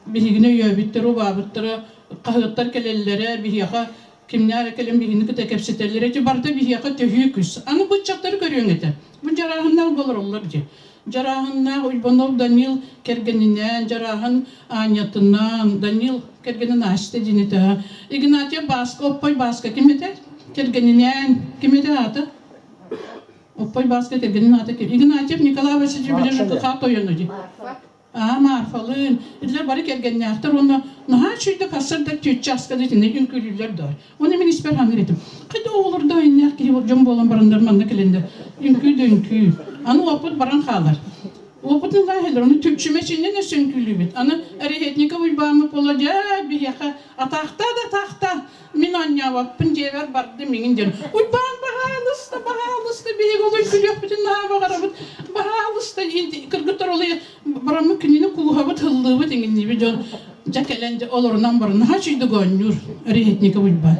биһигини өйөөбүттэр, убаабыттара, хаһыаттар кэлэллэрэ, биһиэхэ кимнээх эрэ кэлэн биһигини кытта кэпсэтэллэрэ ити барыта биһиэхэ төһүү күүс. Аны бу ыччаттары көрүөҥ этэ. Бу дьарааһыннаах буолар дии. Дьарааһыннаах Уйбанов Данил кэргэнинээн, Дьарааһын Аанньатынаан, Данил кэргэнин Настя диэн этэ. Игнатьев Бааска, Оппой Бааска ким этэ? Кэргэнинээн, ким этэ аата? Оппой Бааска кэргэнин аата ким? Игнатьев Николай Васильевич били ЖКХ тойоно дии. Аа, Марфалыын, итилэр бары кэргэннээхтэр уонна наһаа үчүгэйдик хассардар түөтчааска да итинник үҥкүүлүүллэр доо. Уонна мин испэр ханыыр этим. Хайда оҕолордоо иннээх киһи дьон буолан бараннар манна кэлэннэр үҥкүү да үҥкүү. Аны уоппут баран хаалар. Уопутун лааһылар, ону түпчүмэчиннэн өссө үҥкүүлүүбүт. Аны Реhetников Уйбааммыт буола дьэ биһиэхэ атаахтаа да атаахтаа мин оонньообоппун дьиэбэр бардым иҥин диэн Уйбаан баһаалыста баһаалыста биһиги ол үҥкүүлүөхпүтүн наһаа баҕарабыт баһаалыста кыргыттар ол бараммыт кинини кууһабыт һыллыыбыт иҥинниибит дьон дьэ кэлэн дьэ олорунан баран наһаа үчүгэйдик оонньуур Реhetников Уйбаан.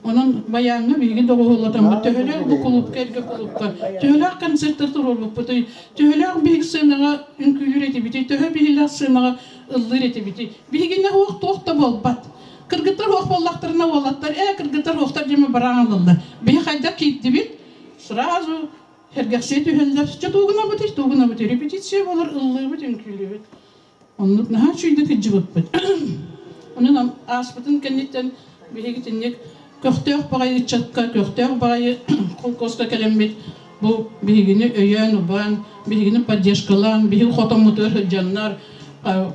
Онон байааҥҥа биһиги доҕуһуоллатаммыт төһөлөөх бу кулуупка эргэ кулуупка төһөлөөх концерттар туруорбуппутуй, төһөлөөх биһиги сыанаҕа үҥкүүлүүр этибитий, төһө биһилэх сыанаҕа ыллыыр этибитий. Биһигинэ уох туох да буолбат. Кыргыттар уох буоллахтарына уолаттар, ээ кыргыттар уохтар диэми бараан ылаллар. Биһи хайдах киирдибит, сразу сэргэхсийэ түһэллэр. Чэ тугунабытый, тугунабытый, репетиция буолар, ыллыыбыт, үҥкүүлүүбүт. Оннук наһаа үчүгэйдик илдьибиппит. Онон ааспытын кэнниттэн биһиги итинник көхтөөх баҕайы ыччакка, көхтөөх баҕайы холкуоска кэлэммит бу биһигини өйөөн-убаан, биһигини поддержкалаан, биһиги хотоммутугар сылдьаннар,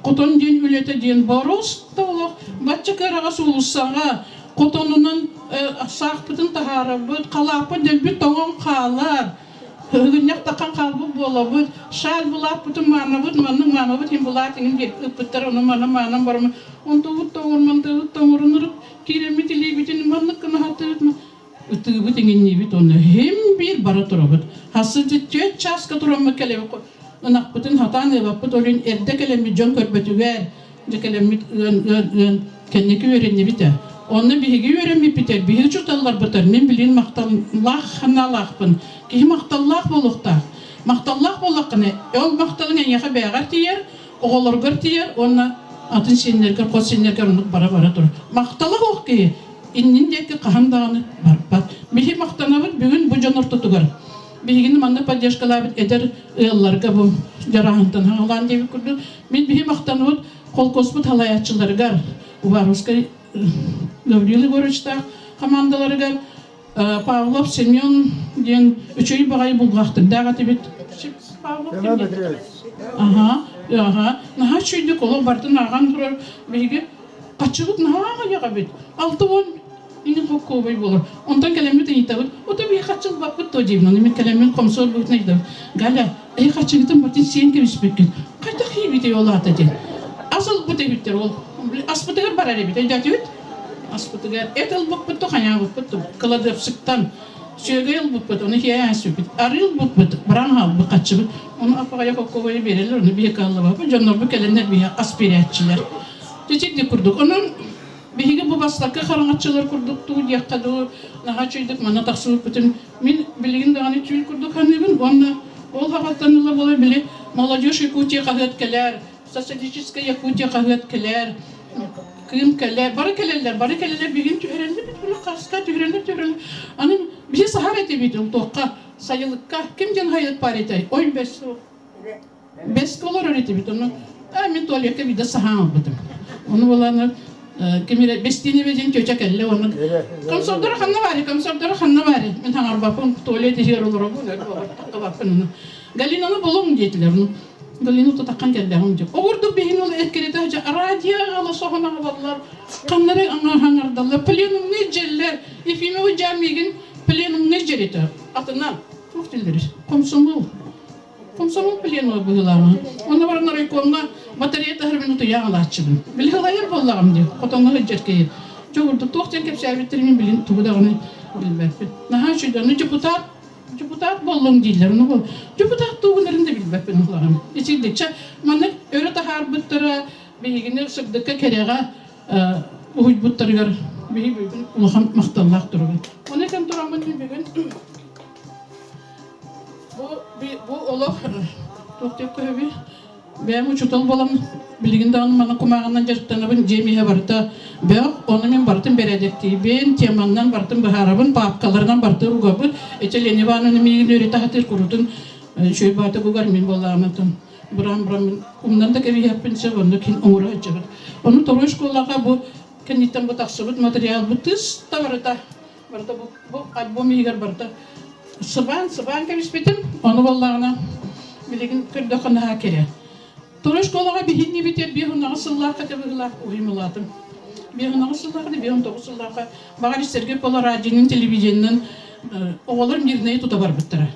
хотон диэн үлэтэ диэн боруоста олох бачча кыараҕас уулуссаҕа хотонунан саахпытын таһаарабыт, халааппыт дэлби тоҥон хаалар, Ыгынньах таххан хаалбыт буолабыт, шаль булааппытын маанабыт, маннык маанабыт иһин булаат иҥин ыппыттар, ону маны маанан бараммыт, онтубут тоҥор, мантыбыт тоҥорунурук киирэммит илиибитин маннык гына хатыыбыт, ытыыбыт иҥинниибит уонна иһин биир бара турабыт. Хассы түөрт чааска тураммыт кэлэбит, ынахпытын хатаан ыабаппыт, ол иһин эрдэ кэлэммит дьон көрбөтүгэр, дьэ кэлэммит ыан ыан ыан кэнники үөрэннибит ээ. Онно биһиги үөрэммиппитэр, биһиги учууталларбытар мин билигин махталлаах санаалаахпын. Киһи махталлаах буолуохтаах. Махталлаах буоллаххына, ол махталыҥ эйиэхэ бэйэҕэр тиийэр, оҕолоргор тиийэр уонна атын сиэннэргэр, хос сиэннэргэр оннук бара-бара турар. Махтала суох киһи иннин диэки хаһан даҕаны барбат. Биһи махтанабыт бүгүн бу дьон ортотугар. Биһигини манна поддержкалаабыт эдэр ыалларга бу дьарааһынтан хаҥалаан диэбит курдук Мин биһи махтанабыт холкуоспут халайааччыларыгар Уваровскай Гаврил Егоровичтаах хамаандаларыгар Павлов Семен диэн үчүгэй баҕайы булгаахтырдаах этибит. Павлов ким Аха, аха. Наһаа үчүгэйдик олох барытын ааҕан турар биһиги хаччыбыт наһаа аҕыйах эбит. 60 Инник хоккуобай буолар. Онтон кэлэммит ыйытабыт, ото биһи хаччылбаппыт дуо диибин. Ону мин кэлэммин комсомол быһыытынан ыйытабыт. Галя, эһи хаччыгытын бутун сиэн кэбиспиккит. Хайдах иибитий ол аата диэн. Ас ылбыт эбиттэр ол. Аспытыгар барар эбит, өйдөөтүгүт? Аспытыгар эт ылбыппыт то хайаабыппыт то кыладыапсыктан сүөгэй ылбыппыт, ону хиэ сүппүт. Арыы ылбыппыт, баран хаалбыт хаччыбыт. Ону аппаҕайа хоккуобайы биэрэллэр, ону биһи кыаллыбаппыт. Дьоннорбут кэлэннэр биһи ас биэрээччилэр. Итинник курдук. Онон Биһиги бу бастакы хараҥаччылар курдук дуу диэххэ дуу, наһаа үчүгэйдик манна тахсыбыппытын мин билигин даҕаны түүл курдук саныыбын уонна ол хаҕаттан ыла буола били Молодежь Якутия хаһыат кэлэр, Социалистическая Якутия хаһыат кэлэр, Кыым кэлэр, бары кэлэллэр, бары кэлэллэр, билигин түһэрэллэр, били хаска түһэрэллэр, түһэрэллэр. Аны биһи саһар этибит ол туохха, сайылыкка. Ким диэн сайылык баар этэй? Ой бэс бэскэ олорор этибит. Ону а мин туалекка биирдэ саһаан ылбытым. Ону буолан ким эрэ бэстиинэбэ диэн тетя кэллэ уонна комсордора ханна баарый, комсордора ханна баарый? Мин хаҥарбаппын, туалет иһигэр олоробун, таххыбаппын ону. Галинаны булуҥ диэтилэр. Ну, Галина тутаххан кэллэҕим дип. Оҕурдук биһин ол эккирэтэ радио ала соһон аҕалаллар, ханнары аҥардаллар, пленумҥа дьэллэр, Ефимова дьаа миигин пленумҥа дьэритэ. Атынан, туох дииллэрий, комсомол. Комсомол пленума быһыылааҕа. Онно баран райкомҥа батарея таһар мин утуйаан алааччыбын. Били ылайар буоллаҕым дии, хотоҥҥо сылдьар киһи. Чоҕурдук туох диэн кэпсээбиттэрин мин билин тугу даҕаны билбэппин. Наһаа үчүгэй. Ону депутат депутат буоллуҥ дииллэр. Ону бу депутат тугунарын да билбэппин ылаҕым. Итирдикчэ маннык өрө таһаарбыттара биһигини сырдыкка кэрэҕэ уһуйбуттарыгар биһи бүгүн улахан махталлаах турабын. Ону этэн тураммын мин бүгүн Бу, бу олох туох диэххэ сөбүй? Бэйэм учуутал буолан билигин даҕаны маны кумааҕынан дьарыктанабын, дьиэм иһэ барыта бөх, ону мин барытын бэрээдэктиибин, теманнан барытын быһаарабын, паапкаларынан барытын угабын. Эчэ Лена Ивановна миигин үөрэтэ сатыыр курутун үчүгэй баата бугар мин буоллаҕына бырам-бырам мин умнан да кэбиһиэхпин сөп, онно кин оҥоро сылдьабын. Ону второй школаҕа бу кэнниттэн бу тахсыбыт материал бу тыс да барыта барыта бу, бу альбом иһигэр барыта сыбаан сыбаан кэбиспитим ону буоллаҕына билигин көрдөххө наһаа кэрэ Второй школаҕа биһиннибитэ 5-19 сыллаахха быһыылаах уһуймалаатым 5-19 сыллаахха 5-19 сыллаахха баҕар истэргэ буола радионан телевидениенэн оҕолор мирнэйи тута барбыттара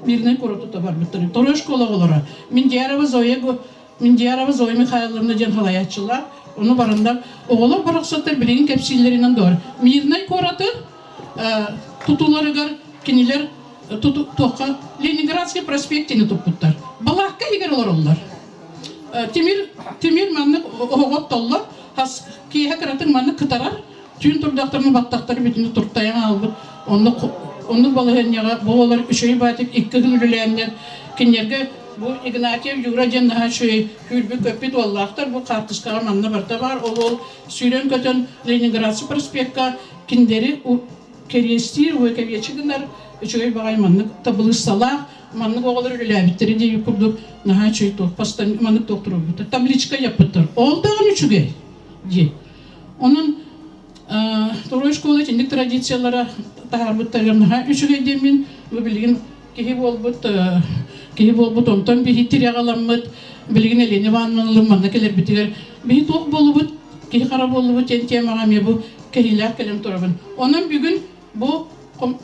мирнэй куорат тута барбыттара второй школа оҕолоро Миндиярова Зоя Миндиярова Зоя Михайловна диэн салайааччылаах. Ону бараннар оҕолор барахсаттар билигин кэпсииллэринэн доор. Мирнай куораты тутуларыгар кинилэр туохха Ленинградский проспектины туппуттар. Балаакка иһигэр олороллор. Тимир тимир маннык оһоҕо оттоллор. Хас киэһэ кыратык маннык кытарар. Түүн турдахтарына баттахтары бүтүнү туртайан аалбыт. Оннук оннук балаһыанньаҕа бу оҕолор үчүгэй баатык икки күн үлэлээннэр кинилэргэ бу Игнатьев Юра диэн наһаа үчүгэй күүрбүт-көппүт уоллаахтар бу хаартыскаҕа манна барыта баар. Ол уол сүүрэн-көтөн Ленинградский проспекка кинилэри кэриэстиир, уэкэбиэчи гынар үчүгэй баҕайы маннык табылыыссалаах маннык оҕолор үлэлээбиттэрэ диэби курдук наһаа үчүгэй туох маннык туох туруорбуттар табличка яппыттар. Ол даҕаны үчүгэй дии. Онон второй школа итинник традициялара таһаарбыттарыгар наһаа үчүгэй диэммин бу билигин киһи буолбут киһи буолбут онтон биһи тирэҕаламмыт билигин Елена Ивановналыын манна кэлэрбитигэр биһи туох буоллубут киһи хара буоллубут диэн темаҕа эмиэ бу кэһиилээх кэлэн турабын. Онон бүгүн бу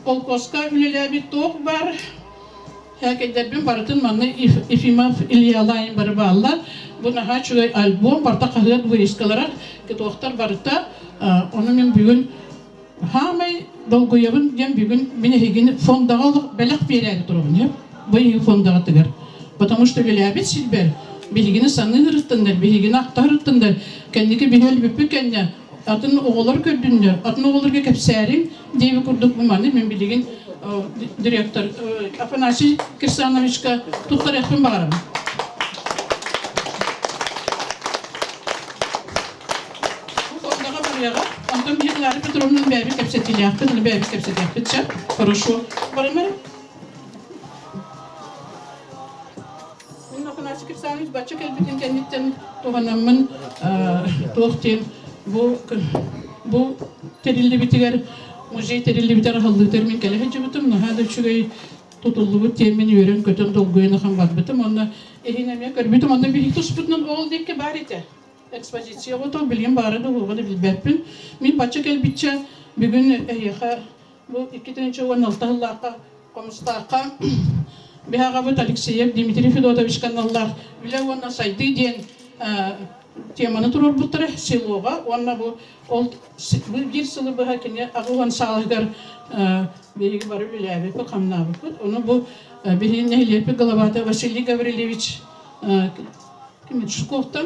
холкуоска үлэлээбит туох баар Һээкэйдэрбин барытын манна Ефимов Илья Лаин бары бааллар. Бу наһаа үчүгэй альбом, барыта хаһыат вырезкалара, кытуохтар барыта. Ону мин бүгүн хаамай долгуйабын диэн бүгүн мин эһигини фондаҕа олох бэлэх биэрээри турабын, бу эһиги фондаҕытыгар. Потому что үлэлээбит сирбэр биһигини саныы ырыттыннар, биһигини ахта ырыттыннар, кэнники биһи өлбүппүт кэннэ атын оҕолор көрдүннэр, атын оҕолорго кэпсээриҥ диэби курдук бу маны мин билигин директор Афанасий Кирсановичка туттарыахпын баҕарабын. Бу фондаҕа барыаҕа. Онтон биһи Клара Петровнаны бэйэбит кэпсэтиилээхпит, аны бэйэбит кэпсэтиэхпит сөп. Хорошо. Барымар. Мин Афанасий Кирсанович бачча кэлбитин кэнниттэн туһанаммын туох диэн бу бу тэриллибитигэр музей тэриллибитигэр аһыллыытыгар мин кэлэ сылдьыбытым наһаа да үчүгэй тутуллубут диэммин үөрэн-көтөн долгуйан ахан барбытым уонна иһин эмиэ көрбүтүм онно биһиги туспутунан ол диэки баар этэ экспозиция оҕото билигин баара да уоҕа да билбэппин мин бачча кэлбиччэ бүгүн эһиэхэ Бу 2016 сыллаахха Хомустаахха биһи аҕабыт Алексеев Дмитрий Федотовичка аналлаах Үлэ уонна сайдыы диэн теманы туруорбуттара селоҕа уонна бу ол биир сылы быһа кини 80 сааһыгар биһиги бары үлэлээбиппит, хамнаабыппыт. Ону бу биһиги нэһилиэкпит главата Василий Гаврильевич Кимичковтан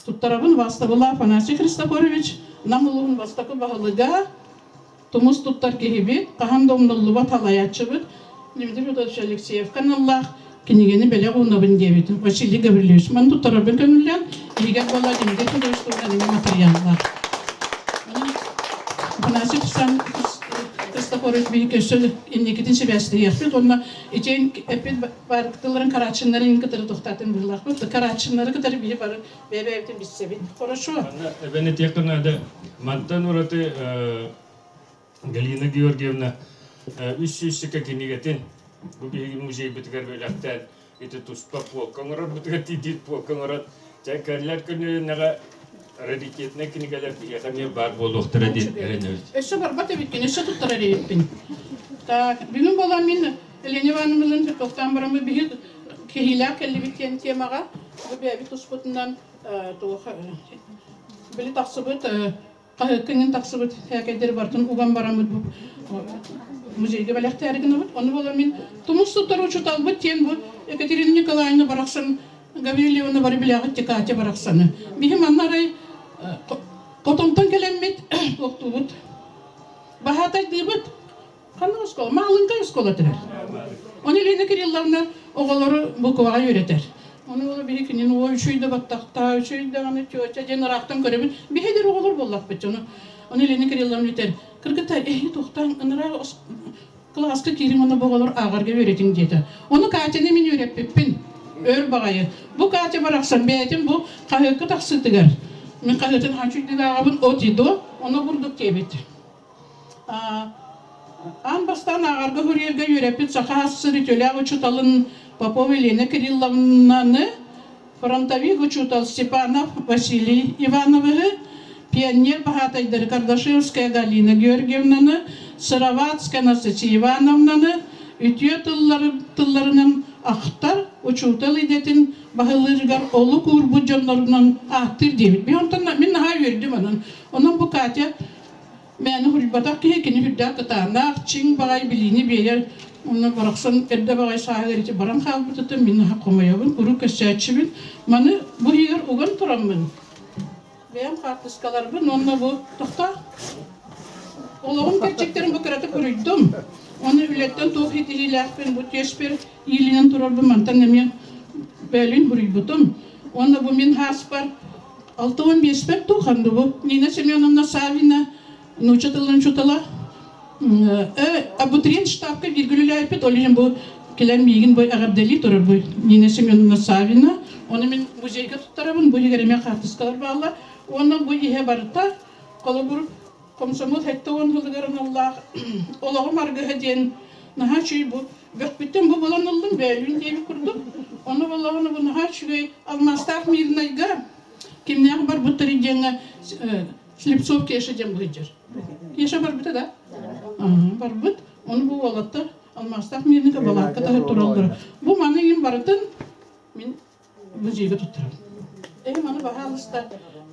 Туттарабын убаастабыла Афанасий Христофорович, Нам улууһун бастакы баһылыга, тумус туттар киһибит, хаһан да умнуллубат салайааччыбыт Дмитрий Федорович Алексеевка аналлаах. кинигэни бэлэх уунабын диэбит Василий Гаврильевич. Маны туттарарбын көҥүллээн, иһигэр буолла Дмитрий Федорович туһунан эмиэ матырыйааллаах. Онон Афанасий Христофорович биһиги өссө инникитин сибээстэһиэхпит уонна итиэн эппит баарыктыларын карааччыннарын кытары тохтоотун быһыылаахпыт. Карааччыннары кытары биһи бары бэйэ-бэйэбитин билсэбит. Хорошо. Манна эбэн этиэххэ наада. Мантан ураты Галина Георгиевна 300 кинигэтин бу биһиги музейбытыгар бэлэхтээн ити туспа полка оҥорорбутугар тиийдиит полка оҥорон чэ кэллэр күнүнэҕэ раритетнай кинигэлэр биһиэхэ эмиэ баар буолуохтара диэн эрэнэбит. Өссө барбат эбиккин, өссө туттарар эбиппин. Так, бүгүн буолан мин Елена Ивановналыын тохтоон бараммыт биһи киһилээх кэллибит диэн темаҕа бу бэйэбит туспутунан туох били тахсыбыт хаһыакка иҥин тахсыбыт һээкэйдэри барытын уган бараммыт бу музейга бэлэхтээри гынабыт. Ону буолан мин тумус туттар учууталбыт диэн бу Екатерина Николаевна барахсан Гаврильевна бары билэҕит Катя барахсаны. Биһи манна арай хотонтон кэлэммит туохтуубут баһаатайдыыбыт. Ханна оскуола? Маалыҥкай оскуола этилэр. Ону Елена Кирилловна оҕолору букваҕа үөрэтэр. Ону ол биһи кинини ой үчүй да баттахтаа, үчүй даҕаны тетя диэн ыраахтан көрөбүт. Биһи дэр оҕолор буоллахпыт дьону. Ону Елена Кирилловна этэр, кыргыттар, эһи туохтаан ыныраа кылааска киириҥ уонна бу оҕолор ааҕарга үөрэтиҥ диэтэ. Ону Катяны мин үөрэппиппин. Өр баҕайы. Бу Катя барахсан бэйэтин бу хаһыакка тахсыытыгар мин хаһыатын хааччыйдык ааҕабын от и до, ону бурдук диэбит. Аан бастаан ааҕарга суруйарга үөрэппит Саха СССР үтүөлээх учууталын Попова Елена Кирилловнаны, фронтовик учуутал Степанов Василий Ивановиһы, пионер баһаатайдары Кардашевская Галина Георгиевнаны, Сыроватская Анастасия Ивановнаны үтүө тылларынан ахтар учуутал идэтин баһылыырыгар олук уурбут дьоннорунан ааттыыр диэбит. Мин онтон мин наһаа үөрдүм онон. Онон бу Катя Мээнэ суруйбатах киһи кини сүрдээх кытаанах, чиҥ баҕайы билиини биэрэр. Онно барахсан эрдэ баҕайы сааһыгар ити баран хаалбытыттан мин наһаа хомойобун, куруук көссөөччүбүн. Маны бу иһигэр уган тураммын, бэйэм хаартыскаларбын уонна бу тохтоо олоҕум кэрчиктэрин бу кыратык суруйдум. Уонна үлэттэн туох ситиһиилээхпин бу түөспэр иилинэн турарбын мантан эмиэ бээлин суруйбутум. Уонна бу мин хааспар 65-пэр дуу ханна бу Нина Семеновна Савина нуучча тылын учуутала абитуриент штабка бииргэ үлэлээбиппит ол иһин бу кэлэн миигин бу эҕэрдэлии турар бу Нина Семеновна Савина ону мин музейга туттарабын бу иһигэр эмиэ хаартыскалар бааллар уонна бу иһэ барыта холобур комсомол 70 сылыгар аналлаах олоҕум аргыһа диэн наһаа үчүгэй бу бөхпүттэн бу булан ыллым бөөлүүн диэбит курдук ону буоллаҕына бу наһаа үчүгэй алмаастаах Мирнайга кимнээх барбыттарый диэҥҥэ Слепцов Кеша диэн быһыдьар Кеша барбыта да барбыт ону бу уолаттар алмаастаах Мирныйга балаакка таһыр тураллара бу маны иһин барытын мин музейга туттарабын эһи маны баһаалыста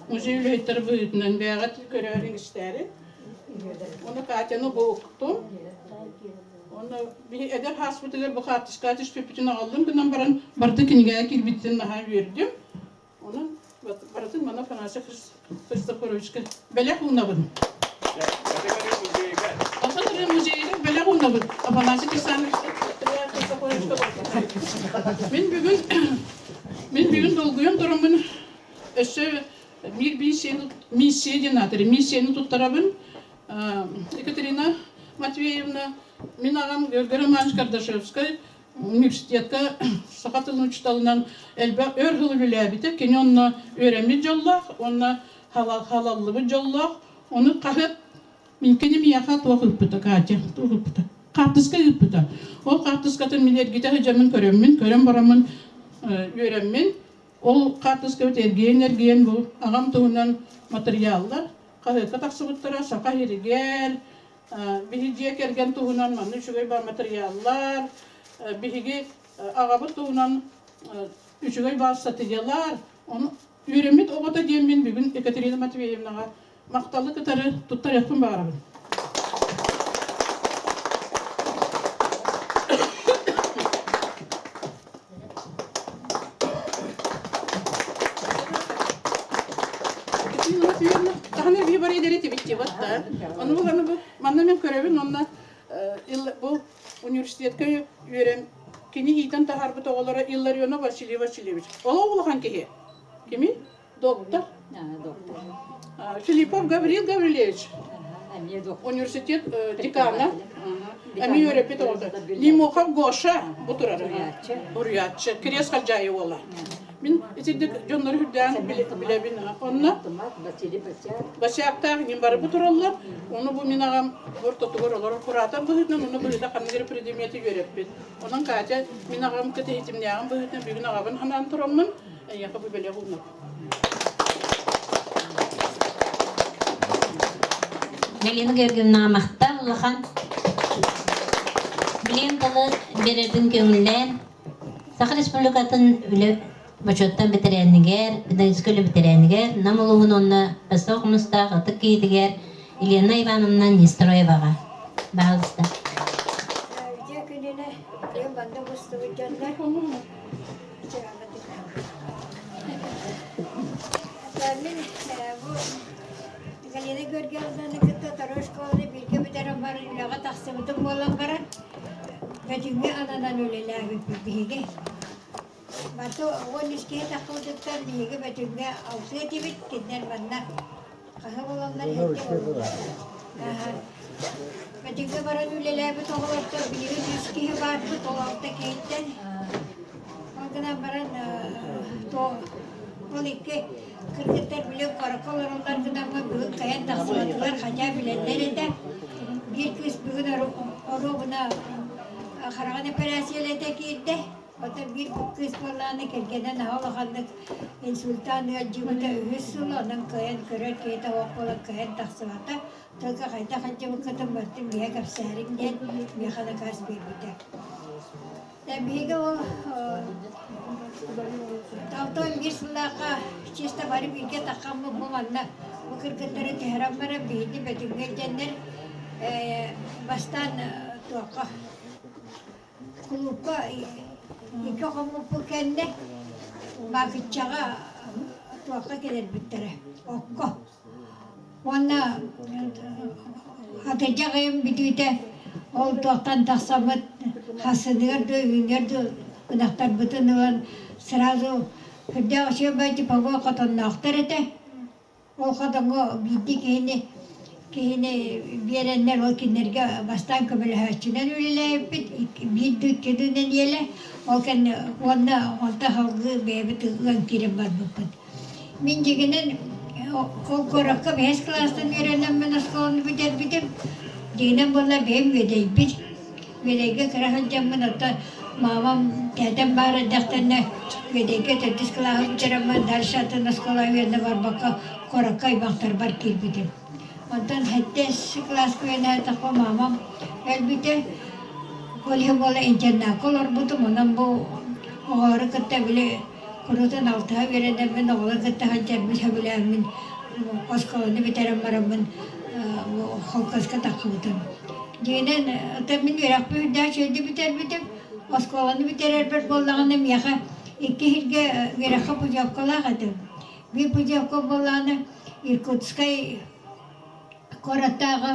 музей үлэһиттэрэ быһыытынан бэйэҕит көрөөрүҥ истээри Уонна Катяны бу уктум. Уонна биһи эдэр хааспытыгар бу хаартыскаҕа түспүппүтүн аҕаллым гынан баран барыта кинигэҕэ киирбитин наһаа үөрдүм. Онон барытын мана Афанасий Христофоровичка бэлэх уунабын. Атын музейга бэлэх уунабын. Афанасий Христофоровичка Мин бүгүн мин бүгүн долгуйан тураммын өссө Мир миссия диэн аатыр. Миссияны туттарабын. Екатерина Матвеевна, мин аҕам Георгий Романович Кардашевскай университетка саха тылын учууталынан элбэх өр сыл үлэлээбитэ. Кини онно үөрэммит дьоллоох уонна халаллыбыт дьоллоох. Ону хаһыат мин кини миэхэ туох ыыппыта, Катя, туох ыыппыта? Хаартыска ыыппыта. Ол хаартыскатын мин эргитэ сылдьаммын көрөммүн, көрөн бараммын үөрэммин Ол хаартыскабыт эргийэн-эргийэн бу аҕам туһунан матырыйааллар хаһыакка тахсыбыттара, Саха сиригэр, биһи дьиэ кэргэн туһунан манна үчүгэй баар матырыйааллар, биһиги аҕабыт туһунан үчүгэй баар статьялар. Ону үөрэммит оҕото диэммин бүгүн Екатерина Матвеевнаҕа махталы кытары туттарыахпын баҕарабын. Таһына биһи бар эдэр этибит вот да. Ону буланы бу манна мен көрөбүн онно бу университетка үөрэн. Кини иитэн таһаарбыт оҕолоро Илларионов Василий Васильевич. Олох улахан киһи. Кими? Доктор. Доктор. Филиппов Гаврил Гаврильевич. Университет декана. Эми үөрэппит оҕото. Лимохов Гоша бу турар. Уруйааччы. Кириэс Халдьаайы уола. Мин итинник дьоннору үрдээн билэбин. Онно Босяктаах ним бары бу тураллар. Ону бу мин аҕам ортотугар олорор кураатар быһыытынан, ону быһыыта ханнык эрэ предмети үөрэппит. Онон Катя мин аҕам кытта иһитимнээҕим быһыытынан бүгүн аҕабын санаан тураммын, эйиэхэ бу бэлэх уунабын. Галина Георгиевнаҕа махтал улахан. Билиэн тылы биэрэрбин көҥүллээн, Саха Республикатын үлэ бочуоттан бэтэрээнигэр, педагогическай үлэ бэтэрээнигэр, Нам улууһун уонна Ростов Хомустаах ытык киһитигэр Елена Ивановна Нестроеваҕа. Баһаалыста. Үтүө күнүнэ күн банды мустубут дьоннор Мин бу Галина Георгиевнаны кытта второй школаны бииргэ бүтэрэн баран үлэҕэ тахсыбытым буолан баран Бөтүҥҥэ ананан үлэлээбиппит биһиги. Барыта 13 киһи таххыбытыттан биһиги Бөтүҥҥэ алтыа этибит, кинилэр манна хаһы буолаллар эрдэ буолаллар. Бөтүҥҥэ баран үлэлээбит оҕолортон билигин үс киһи баарбыт, ол алта киһиттэн. Ол гынан баран ол икки кыргыттар били куоракка олороллор гынан бүгүн кыайан тахсыбатылар, хотя билэллэр этэ. Биир кыыс бүгүн оруобуна хараҕын эпэрээссийэлэтэ киирдэ. Оттон биир кыыс буоллаҕына кэргэнэ наһаа улаханнык инсультаан ыалдьыбыта үһүс сыл, онон кыайан көрөр киһитэ суох буолан кыайан тахсыбата. Только хайдах ыалдьыбыккытын барытын миэхэ кэпсээриҥ диэн миэхэ накаас биэрбитэ. Биһиги ол алтан биир сыллаахха чисто бары бииргэ таххаммыт бу манна бу кыргыттары түһэрэн баран биһиги Бөтүҥҥэ илдьэннэр бастаан туохха кулуупка икки хоммуппут кэннэ Баакыччаҕа туохха кэлэрбиттэрэ окко уонна атырдьах ыйын бүтүүтэ ол туохтан тахсаммыт хассыныгар да үүнүөр да ынахтарбытын ылан сразу үрдээх үчүгэй типовой хотонноохтор этэ. Ол хотоҥҥо биирдии киһини киһини биэрэннэр ол кинилэргэ бастаан көмөлөһөөччүнэн үлэлээбиппит биир да икки да нэдиэлэ ол кэннэ уонна онтон салгыы бэйэбит ыан киирэн барбыппыт. Мин дьиҥинэн ол куоракка бэһис кылаастан үөрэнэммин оскуоланы бүтэрбитим. Дьиҥинэн буолла бэйэм үөдэйбит. Үөдэйгэ кыра сылдьаммын оттон маамам тээтэм баар эрдэхтэринэ Үөдэйгэ төрдүс кылааһы бүтэрэммин дальше атын оскуолаҕа үөрэнэ барбакка куоракка аймахтарбар киирбитим. Онтон сэттис кылааска үөрэнээтэхпинэ маамам өлбүтэ. Ол иһин буола интернакка олорбутум. Онон бу оҕолору кытта били куруутун алтыһа үөрэнэммин, оҕолору кытта сылдьарбын сөбүлээммин оскуоланы бүтэрэн бараммын холкуоска тахсыбытым. Дьиҥинэн, оттон мин үөрэхпин үрдээх үчүгэйдик бүтэрбитим. Оскуоланы бүтэрэрбэр буоллаҕына миэхэ икки сиргэ үөрэххэ путевкалаах этим. Биир путевка буоллаҕына Иркутскай куораттааҕы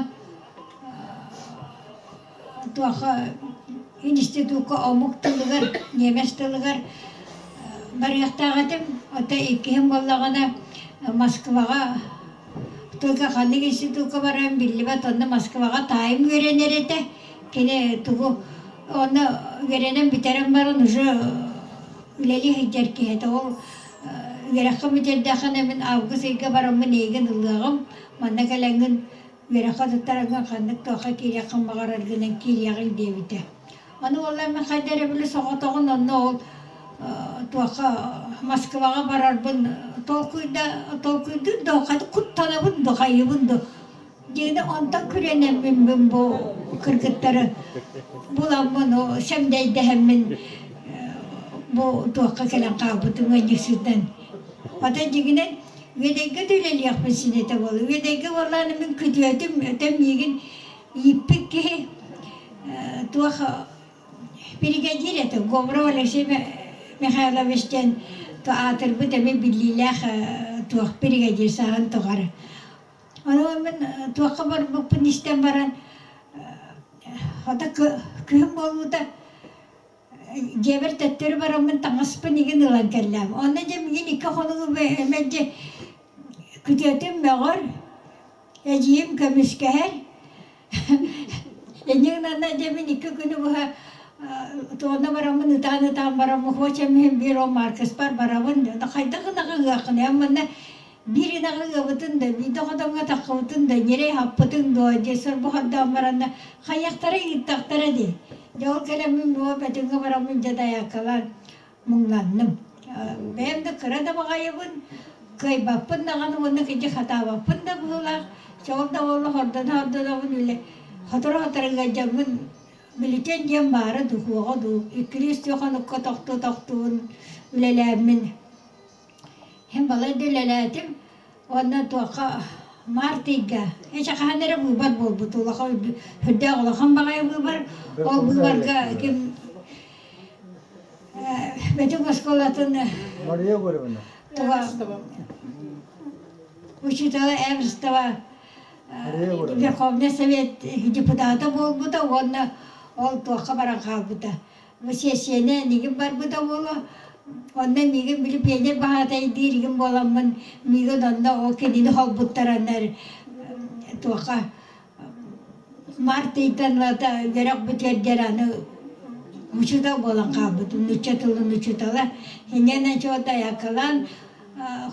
туохха институкка омук тылыгар, немец тылыгар барыахтаах этим. Оттон иккиһим буоллаҕына Москваҕа только ханнык институкка барарым биллибэт, онно Москваҕа таайым үөрэнэр этэ. Кини тугу онно үөрэнэн бүтэрэн баран уже үлэлии сылдьар киһи этэ. Ол үөрэххэ бүтэрдэххинэ мин август ыйга бараммын эйигин ылыаҕым, манна кэлэҥҥин үөрэххэ туттараргын ханнык туохха киириэххин баҕараргынан киириэҕиҥ диэбитэ. Аны уоллар мин хайда эрэ били соҕотоҕун онно ол туохха Москваҕа барарбын толкуйда толкуйдуур да куттанабын да хайыбын да диэни онтон күрэнэммин бу кыргыттары буламмын сэмдэйдэһэммин бу туохха кэлэн хаалбытым ыанньыксытан Оттон дьиҥинэн Үөдэйгэ да үлэлиэхпин син этэ буолуо. Үөдэйгэ буоллаҕына мин күтүөтүм, өтө миигин ииппит киһи туох биригэдьиир этэ Говоров Алексей Михайлович диэн аатырбыт эмиэ биллиилээх туох биригэдьиир саһан тухары. Ону мин туохха барбыппын истэн баран хата күһүн буолуута. Дьиэбэр төттөрү бараммын таҥаспын игин ылан кэллэм. Онно дьэ миигин икки хонугу мэлдьи күтүөтүм мөҕөр, эдьиийим көмүскэһэр. Инньэ дьэ мин икки күнү быһа туонна бараммын ытаан-ытаан бараммын хочам иһин биир ол Маркыспар барабын хайдах ынаҕы ыаххыный манна биир ынаҕы ыабытын да биирдэ хотоҥҥо таххыбытын да ньирэй хаппытыҥ дуо дии сорбохордоон баранна хайыахтара ыыттахтара дии дьэ ол кэлэммин буо Бөтүҥҥэ бараммын дьэ дайааккалаан муҥнанным бэйэм да кыра да баҕайыбын кыайбаппын даҕаны уонна кiji хатаабаппын да быһыылаах чэ ол да буолла хордоно-хордонобун үлэ сотору-сотору ыалдьаммын билитэн диэн баара дуу суоҕа дуу иккилии-үстүү хонукка тохтуу-тохтуубун үлэлээммин Мин балайда үлэлээтим уонна туохха март ыйга эчи хаһан эрэ быыбар буолбут улахан үрдээх улахан баҕайы быыбар ол быыбарга ким Бөтүҥ оскуолатын Мария Егоровна туга учуутала Эверстова Верховный Совет депутата буолбута уонна ол туохха баран хаалбыта Бу сиэссийэни энигин барбыта буолуо. Онно миигин били пионер баһаатайдыыр игин буоламмын миигин онно ол кинини холбуттараннар туохха март ыйтан ылата үөрэх бүтүөр аны учуутал буолан хаалбытым нуучча тылын учуутала. Инньэ чуота айаккалаан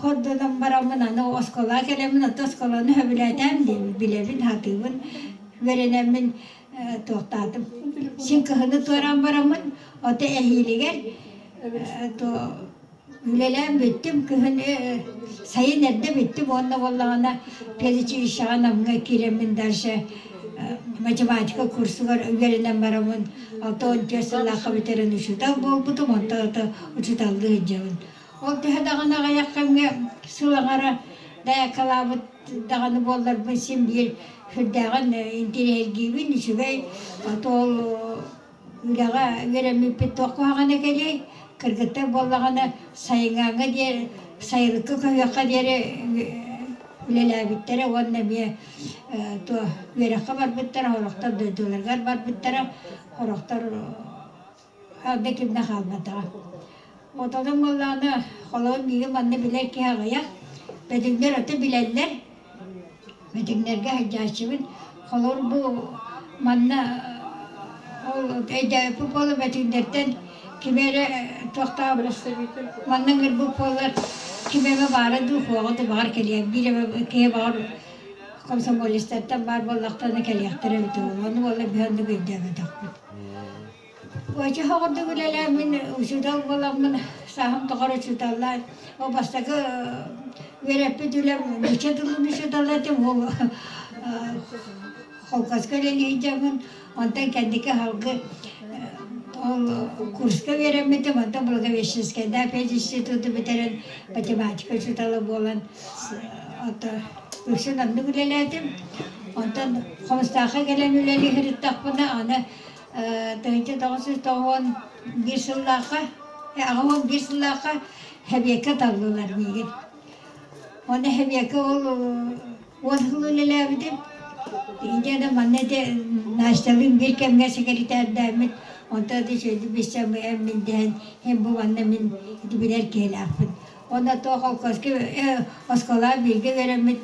хордонон бараммын аны оскуолаҕа кэлэммин ото оскуоланы сөбүлээтэм билэбин сатыыбын үөрэнэммин туохтаатым. Син кыһыны туораан бараммын, ото эһиилигэр үлэлээн бүттүм, кыһын сайын эрдэ бүттүм уонна буоллаҕына педучилищеҕа Намҥа киирэммин дальше математика курсугар үөрэнэн бараммын 64 сыллаахха бүтэрэн учуутал буолбутум, онтон ото учууталлыы сылдьабын. Ол төһө даҕаны аҕыйах кэмҥэ сыл аҥара даякалаабыт даҕаны буолларбын син биир сүрдээҕин интириэһиргиибин, үчүгэй ол үлэҕэ үөрэммиппит туох куһаҕана кэлиэй, кыргыттар буоллаҕына сайыҥҥааҥҥа диэри сайылыкка көһүөххэ диэри үлэлээбиттэрэ уонна эмиэ туох үөрэххэ барбыттара, сорохтор дойдуларыгар барбыттара, сорохтор Арда ким да хаалбатаҕа. Отонун буоллаҕына, холобур миигин манна билэр киһи аҕыйах. Бөтүҥнэр ото билэллэр. Бөтүҥнэргэ сылдьааччыбын. Холобур бу манна ол өйдөөбүппүт буолла бөтүҥнэртэн ким эрэ туохтаах манна ыҥырбыт буоллар ким эмэ баара дуу суоҕа дуу баҕар кэлиэ биир эмэ киһи баҕар комсомолецтартан баар буоллахтарына кэлиэхтэрэ эбитэ буолуо. Ону буолла биһи оннук өйдөөбөтөхпүт. Оччо оҕурдук үлэлээммин, учуутал буоламмын, сааһым тухары учууталлаан, ол бастакы үөрэппит үлэм нуучча тылын учуутала этим, ол холкуоска үлэлии сылдьаммын, онтон кэнники салгыы ол курска үөрэммитим, онтон Благовещенскайдаах пединституту бүтэрэн математика учуутала буолан үксүн оннук үлэлээтим. Онтон Хомустаахха кэлэн үлэлии сырыттахпына, аны 1991 сыллаахха, 81 сыллаахха Хэбиэккэ таллылар миигин. Уонна Хэбиэккэ ол уон сыл үлэлээбитим. Инньэ манна ити Настялыын биир кэмҥэ сэкиритээрдээбит, онтон ити үчүгэйдик билсэн мин дэһэн, һин бу манна мин ити билэр киһилээхпин. Уонна туох холкуоска оскуолаҕа бииргэ үөрэммит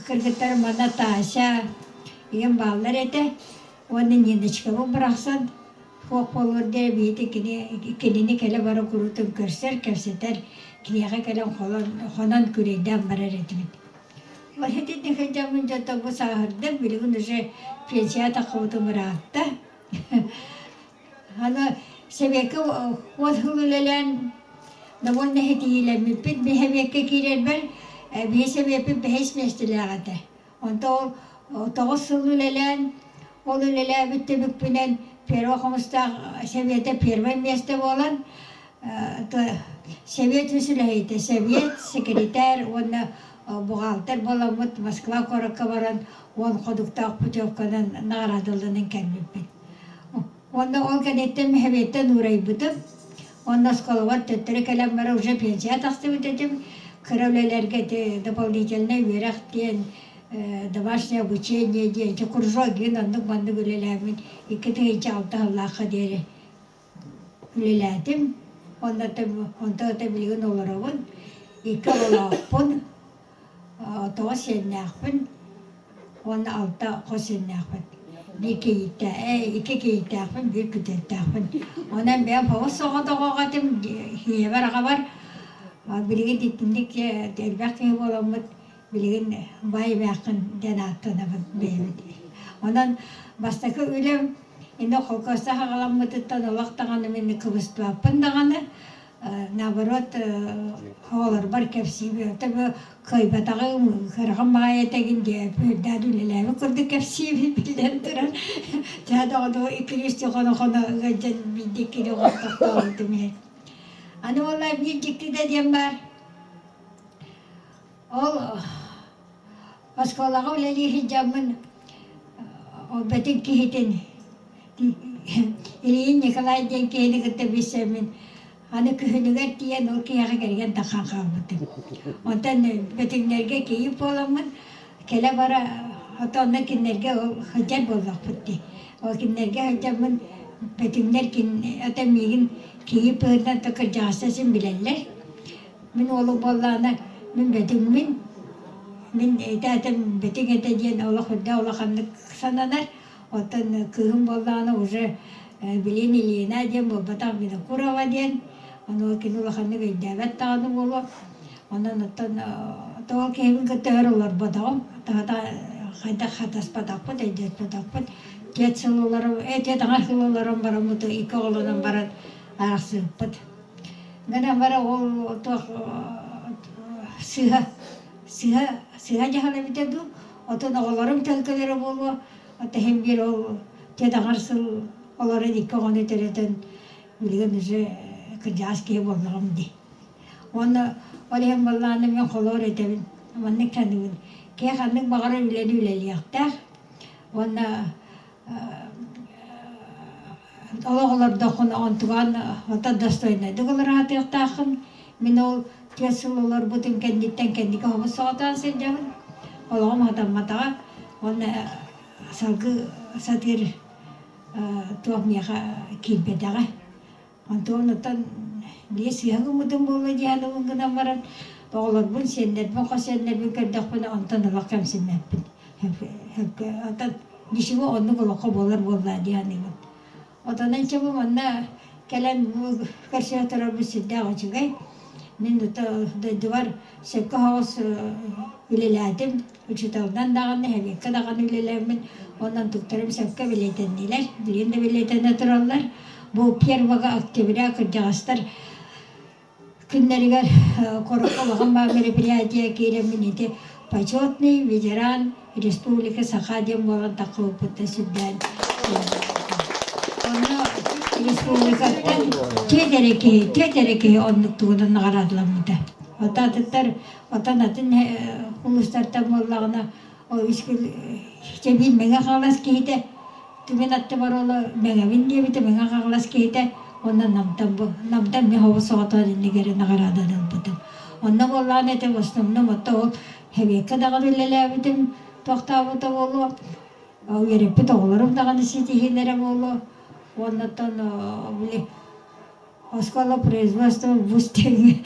кыргыттарым манна Тася, ийэм бааллар этэ. Уонна Ниночкабын бырахсан, суох буолуор диэри биһиги кини, кинини кэлэ-бара куруутун көрсөр, кэпсэтэр, киниэхэ кэлэн холон, хонон күрэйдээн барар этибит. Вот итинник сылдьаммын дьонтон бу сааһырдым, билигин уже пенсия таххыбытым ыраатта. Аны сэбиэккэ уон сыл үлэлээн довольно ситиһиилэммиппит. Мин сэбиэккэ киирэрбэр биһи сэбиэппит бэһис миэстэлээх этэ. Онтон ол 9 сыл үлэлээн, ол үлэлээбит түмүкпүнэн Первый Хомустаах сэбиэтэ первое место буолан, сэбиэт үс үлэһитэ, сэбиэт, секретарь уонна бухгалтер буоламмыт Москва куоракка баран уон ходуктаах путевканан наҕараадаланан кэлбиппит. Уонна ол кэнниттэн сэбиэттэн уурайбытым. Уонна оскуолабар төттөрү кэлэн баран уже пенсия тахсыбыт этим. Кыра үлэлэргэ ити дополнительнай үөрэх диэн, домашнее обучение диэн, ити кружок диэн оннук-маннык үлэлээммин 2006 сыллаахха диэри. Үлэлээтим. Онно онто билигин олоробун. Икки оҕолоохпун, тоҕус сиэннээхпин уонна алта хос сиэннээхпин. Биир кийииттээх, икки кийииттээхпин, биир күтүөттээхпин. Онон бэйэм оҕус соҕотоҕоҕо этим, ийэбэр аҕабар билигин итинник элбэх киһи буоламмыт билигин баай эмээххин диэн ааттанабын бэйэбит. Онон бастакы үлэм инде холкуоста хаҕаламмытыттан олох даҕаны мин кыбыстыбаппын даҕаны наоборот оҕолорбор кэпсиибин бу кыайбатаҕым кыраҕым баҕайы этэгин диэппит үлэлээбит курдук кэпсиибин биллэн турар дьэ доҕону иккилии хоно-хоно ыалдьан биирдэ иккини оҕортохтообутум иһин аны уолла биир дьиктитэ диэн баар Ол оскуолаҕа үлэлии сылдьаммын ол бэтин киһитин Ильин Николай диэн киһини кытта билсэммин аны күһүнүгэр тиийэн ол киһиэхэ кэргэн таххан хаалбытым. Онтон Бөтүҥнэргэ кийиит буоламмын кэлэ-бара ото онно кинилэргэ ол сылдьар буоллахпыт дии. Ол кинилэргэ сылдьаммын Бөтүҥнэр кин ото миигин кийиит быһыытынан то кырдьаҕастар син билэллэр. Мин уолум буоллаҕына, мин бөтүҥмүн, мин этэ бөтүҥ этэ диэн олох үрдэ улаханнык сананар. Оттон кыыһым буоллаҕына уже билин Ильина диэн буолбатах Винокурова диэн. Ону кини улаханнык өйдөөбөт даҕаны буолуо. Онон оттон тоҕо киһибин кытта өр олорботоҕум. Хайдах хатаспатахпыт, өйдөспөтөхпүт. Түөрт сыл олорон, түөрт аҥар сыл олорон бараммыт икки оҕолонон баран арахсыбыппыт. Гынан бара ол туох сыыһа сыыһа сыыһа дьаһал эбитэ дуу, отон оҕолорум төлкөлөрө буолуо, ото иһин биир ол тиэтэҕэр сыл олорон икки оҕону төрөтөн билигин уже кырдьаҕас киһи буоллаҕым дии. Уонна ол иһин буоллаҕына мин холуор этэбин, маннык саныыбын, киһи ханнык баҕарар үлэни үлэлиэхтээх уонна Олох олордоххуна онтуган отой достойнайдык олоро сатыахтааххын. Мин ол түөрт сыл олорбутум кэнниттэн кэнники хобус соҕотоон сылдьабын. Олоҕум хатамматаҕа уонна салгыы сатыыр туох миэхэ киирбэтэҕэ. Онтон оттон биир сыыһа гыммытым буолла дии саныыбын гынан баран, оҕолорбун, сиэннэрбин, хос сиэннэрбин көрдөхпүнэ, онтон олох кэмсиммэппин. Оттон ничего оннук олоххо буолар буоллаа дии саныыбын. Отон инчэ бу манна кэлэн бу көрсө турарбыт сүрдээх үчүгэй. Мин дойдубар сөпкө соҕус үлэлээтим. Учууталынан даҕаны, сэбиэккэ даҕаны үлэлээммин, онон туктарым сөпкө бэлиэтэннилэр, билигин да бэлиэтэнэ тураллар. Бу первого октября кырдьаҕастар күннэригэр куоракка улахан баар мероприятие киирэммин ити почетный ветеран Республика Саха диэн буолан таххыбыппыттан сүрдээн Онно республикаттан түөрт эрэ киһи, түөрт эрэ киһи оннук тугунан наҕараадаламмыта. Оттон атыттар Оттон атын улуустартан буоллаҕына, ол үс чэбиин Мэҥэ Хаҥалас киһитэ, Түмэн аттыбар ола Мэҥэбин диэбитэ, Мэҥэ Хаҥалас киһитэ уонна Намтан бу Намтан мин хобус соҕотоон иннигэр наҕарааданы ылбытым. Онно буоллаҕына этэ в основном отто ол сэбиэккэ даҕаны үлэлээбитим туохтаабыта буолуо, үөрэппит оҕолорум даҕаны ситиһиилэрэ буолуо. Уоннаттан били Оскуола производства вуз тэҥэ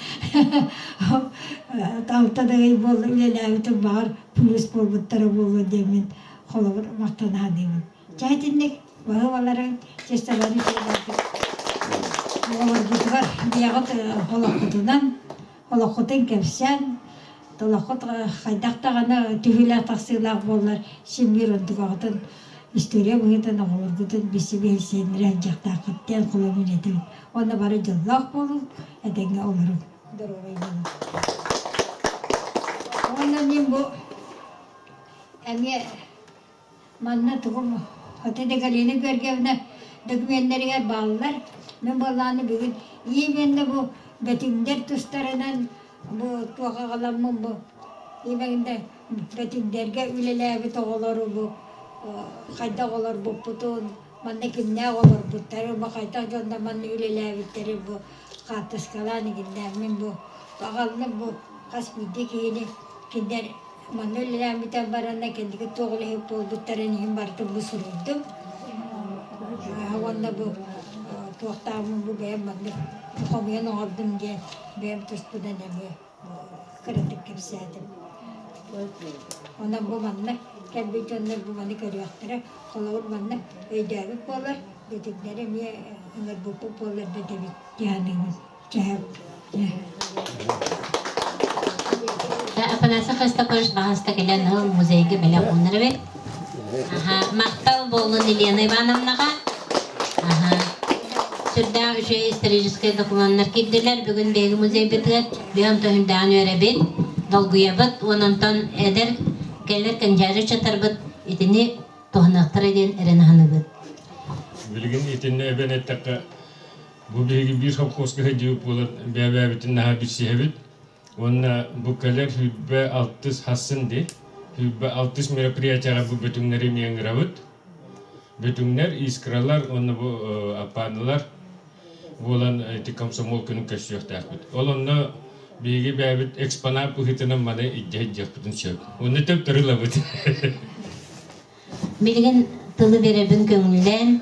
алта да ый буолла үлэлээбитим баҕар плюс буолбуттара буолуо диэммин холобур махтана саныыбын. Дьэ итинник баһыыбаларыҥ честаларын оҕолоргутугар бэйэҕит олоххутунан олоххутун кэпсээн олоххут хайдах даҕаны түһүүлээх тахсыылаах буоллар син биир онтукаҕытын история быһыытынан оҕолоргутун билсибиһи сиэннэрэ сылдьыахтааххыт диэн холобур этэбин уонна бары дьоллоох буолуҥ этэҥҥэ олоруҥ доруобай буолуҥ уонна мин бу эмиэ Манна тугум хоту да Галина Георгиевна докумуоннарыгар бааллар. Мин буоллаҕына бүгүн именно бу бөтүҥнэр тустарынан бу туох аҕаламмын бу именно бөтүҥнэргэ үлэлээбит оҕолору бу хайдах олорбуппутун, манна кимнээх олорбуттарын, бу хайдах дьоннор манна үлэлээбиттэрин бу хаартыскалаан игиннээммин бу аҕаллым бу хас биирдии киһини кинилэр Манна үлэлээн бүтэн баранна кэнники туох үлэһит буолбуттарын иһин барытын бу суруйдум. Уонна бу туохтаабын бу бэйэм маннык хомуйан оҥордум диэн бэйэм туспунан эмиэ кыратык кэпсээтим. Онон бу манна кэлбит дьоннор бу маны көрүөхтэрэ, холобур манна өйдөөбүт буолар, бөтүҥнэри эмиэ ыҥырбыппыт буоллар да этэбит дьаһаныыбын. Афанасий Христофорович баҕаста кэлэн ыл музейга бэлэх уунар эбит. Аха, махтал буоллун Елена Ивановнаҕа. Аха. Сүрдээх үчүгэй историческай докумуоннар киирдилэр. Бүгүн биһиги музейбытыгар бүөн төһүндэҕин үөрэбит, долгуйабыт. Онон эдэр кэлэр кэнчээри ыччаттарбыт итини туһаныахтара диэн эрэнэ саныыбыт. Билигин итиннэ эбэн эттэххэ, Бу биһиги биир совхозка сылдьыбыт буолан бэйэ-бэйэбитин наһаа билсиһэбит. Уонна бу кэлэр 26 хассын дии. 26 мероприятияҕа бу бөтүҥнэри эмиэ ыҥырабыт. Бөтүҥнэр, искралар уонна бу аппаанылар буолан ити комсомол күнүн көрсүөхтээхпит. Ол онно биһиги бэйэбит экспонат быһыытынан маны илдьэ сылдьыахпытын сөп. Уонна төптөрү ылабыт. Билигин тылы биэрэбин көҥүллээн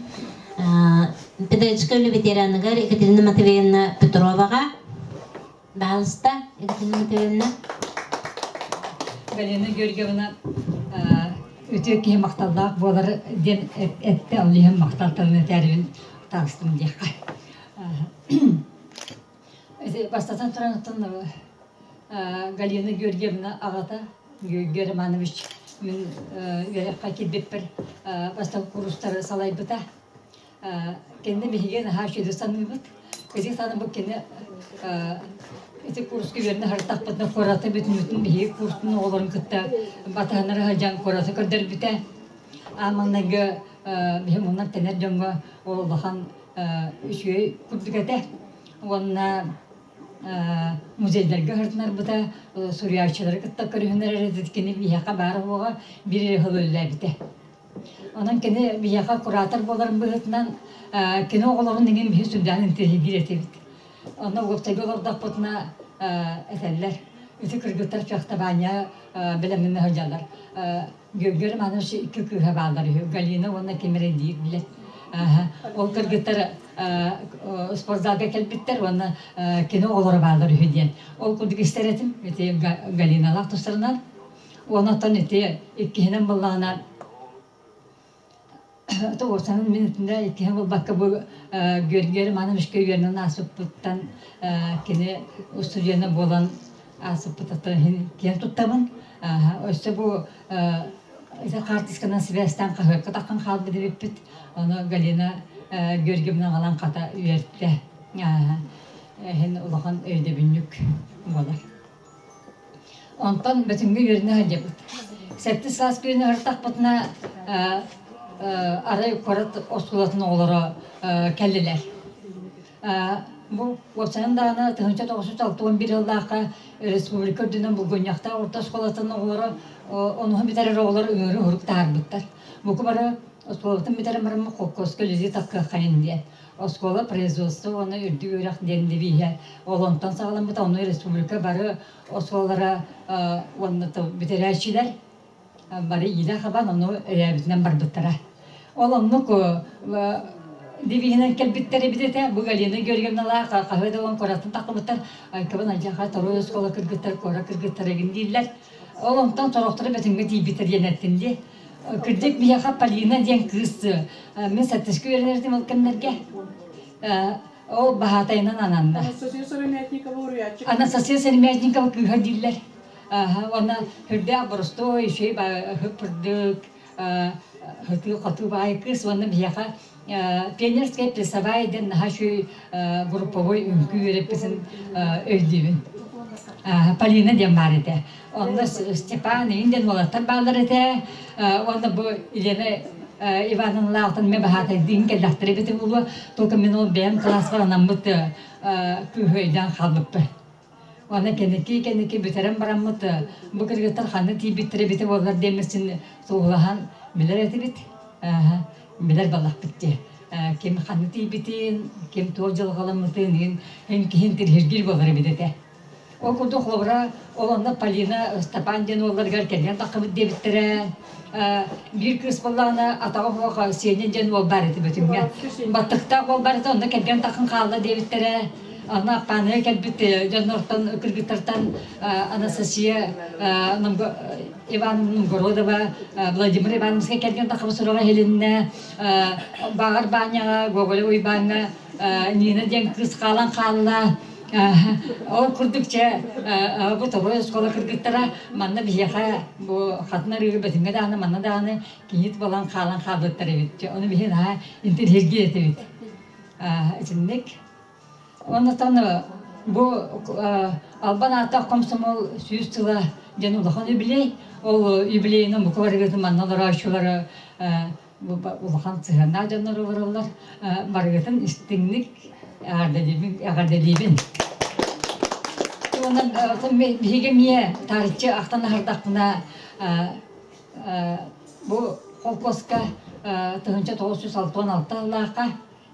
педагогическай үлэ ветераныгар Екатерина Матвеевна Петроваҕа. Баһаалыста, Екатерина Матвеевна. Галина Георгиевна үтүө киһи махталлаах буолар диэн эттэ, ол иһин махтал тылын этээрибин таҕыстым диэххэ. Бастатан туран оттон Галина Георгиевна аҕата Георгий Романович мин үөрэххэ киирбиппэр бастакы курстары салайбыта. Кэннэ биһиги наһаа үчүгэй саныыбыт. Кырдьык даҕаны бу кини ити курска үөрэнэ сырыттахпытына куораты бүтүннүүтүн биһиги курстун оҕолорун кытта батыһыннара сылдьан куораты көрдөрбүтэ. Аан маҥнайгы биһи муннар тэнэр дьоҥҥо ол улахан үчүгэй курдук этэ. Уонна музейдарга сырытынарбыта, суруйааччылары кытта көрүһүнэр эрэ кини биһиэхэ баар буоҕа биир эрэ сыл үлэлээбитэ. Онон кини биһиэхэ куратор буоларын быһыытынан кини оҕолорун иҥин биһи сүрдээх интэриэһиргиир этибит. Онно уопсайга олордохпутуна этэллэр, ити кыргыттар фехтование бэлэмнэнэ сылдьаллар. Георгий Романович икки кыыһа бааллар үһү, Галина уонна ким эрэ диир билэр. Ол кыргыттар спортзалга кэлбиттэр уонна кини оҕолоро бааллар үһү диэн. Ол курдук истэр этим, ити Галиналаах тустарынан. Онон ити иккиһинэн буоллаҕына Тоҕусанын мин итиннэ иккиһин буолбакка бу Георгий Романовичка үөрэнэн ааспыппыттан кини устудьуона буолан ааспыппытыттан иһин киэн туттабын. Өссө бу ити хаартысканан сибээстээн хаһыакка таххан хаалбыт эбиппит. Ону Галина Георгиевна аҕалан хата үөртэ. Иһин улахан өйдөбүнньүк буолар. Онтон Бөтүҥҥэ үөрэнэ сылдьабыт. Сэттис саас күөн ыһыртахпытына арай куорат оскуолатын оҕолоро кэллилэр. Бу уопсайынан даҕаны 1961 сыллаахха республика үрдүнэн Булгунньахтаах орто оскуолатын оҕолоро онуһу бүтэрэр оҕолор ыҥырыы уһурук таһаарбыттар. Бука бары оскуолабытын бүтэрэн бараммыт холкуоска үлэлии таххыаххайын диэн. Оскуола производство уонна үрдүк үөрэх диэн девиһэ ол онтон саҕаламмыта. Ону республика бары оскуолалара уонна бүтэрээччилэр бары иилэ хабан ону өйөөбүтүнэн барбыттара. Ол оннук девиһинэн кэлбиттэр эбит этэ. Бу Галина Георгиевналаах хаһыа да уон куораттан таххыбыттар. Айкабын алдьархай торуой оскуола кыргыттар, куорат кыргыттара игин дииллэр. Ол онтон сорохторо Бөтүҥҥэ тиийбиттэр диэн эттим дии. Кырдьык биһиэхэ Полина диэн кыыс мин сэттискэ үөрэнэрдим ол кэмнэргэ. Ол баһаатайынан ананна. Анастасия Сыромятникова уруйааччы. Анастасия Сыромятникова кыыһа дииллэр. Уонна үрдээх боростуой, үчүгэй хыппырдык, хытыы-хотуу баай кыыс уонна биһиэхэ пионерская плясовая диэн наһаа үчүгэй групповой үҥкүү үөрэппитин өйдүүбүн. Полина диэн баар этэ. Онно Степан игин диэн уолаттар бааллар этэ. Уонна бу Елена Ивановналаахтан мен баһаатайдыын кэллэхтэрэ эбитэ буолуо. Только мин ол бэйэм кылааспар анаммыт кыыһы өйдөөн хаалбыппын. Уонна кэнники-кэнники бүтэрэн бараммыт бу кыргыттар ханна тиийбиттэрэ эбитэ буоллар диэммит туоһулаһан билэр этибит. Билэр баллахпыт дии. Ким ханна тиийбитин, ким туох дьылҕаламмытын иһин киһин тирһиргиир буолар эбит этэ. Ол курдук холобура ол онно Полина Ыстапаан диэн уолларыгар кэргэн таххыбыт диэбиттэрэ. Биир кыыс буоллаҕына атаҕа суох Сеня диэн уол баар этэ Бөтүҥҥэ. Баттыктаах уол баар этэ онно кэргэн таххан хаалла диэбиттэрэ. Аны Аппааныга кэлбит дьоннортон кыргыттартан Анастасия Ивановна Новгородова Владимир Ивановичка кэргэн таххыбыт сураҕа иһилиннэ. Баҕар Баанньаҕа Гоголев Уйбааҥҥа Нина диэн кыыс хаалан хаалла. Ол курдук чэ бу Тобой оскуола кыргыттара манна биһиэхэ бу хатын арыыга Бөтүҥҥэ даҕаны манна даҕаны кийиит буолан хаалан хаалбыттар эбит. Ону биһи наһаа интэриэһиргиир этибит. Итинник. Оннотон бу албан ааттаах комсомол 100 сыла диэн улахан юбилей. Ол юбилейынан бука барыгытын манна олорооччулары улахан сыһыаннаах дьоннор олороллор. Барыгытын истиҥник эҕэрдэлиибин. Онон биһиги эмиэ таарыччы ахтан аһардахпына бу холкуоска 1966 сыллаахха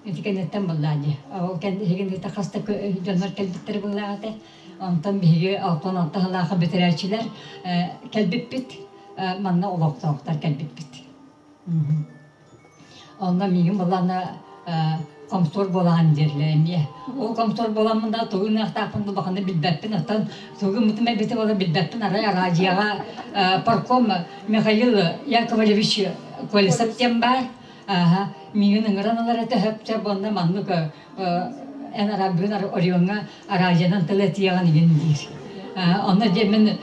ити кэнниттэн буллаа дии. Ол кэнниттэн хас да дьоннор кэлбиттэр буллаа этэ. Онтон биһиги 66 сыллаахха бүтэрээччилэр кэлбиппит. Манна олохтоохтор кэлбиппит. Онно миигин былаана комсор буолаҕын диэрлэр эмиэ. Ол комсор буоламмын да тугу гыныахтаахпын улаханнык билбэппин. Оттон тугу гыммытым эбитэ буолла билбэппин. Арай араадьыйаҕа парком Михаил Яковлевич Колесов диэн баар. Ааһа, миигин ыҥыран ылар этэ сөп уонна маннык эн ара бүгүн Орионҥа араадьыйанан тыл этиэҕин игин диир. Онно диэн мин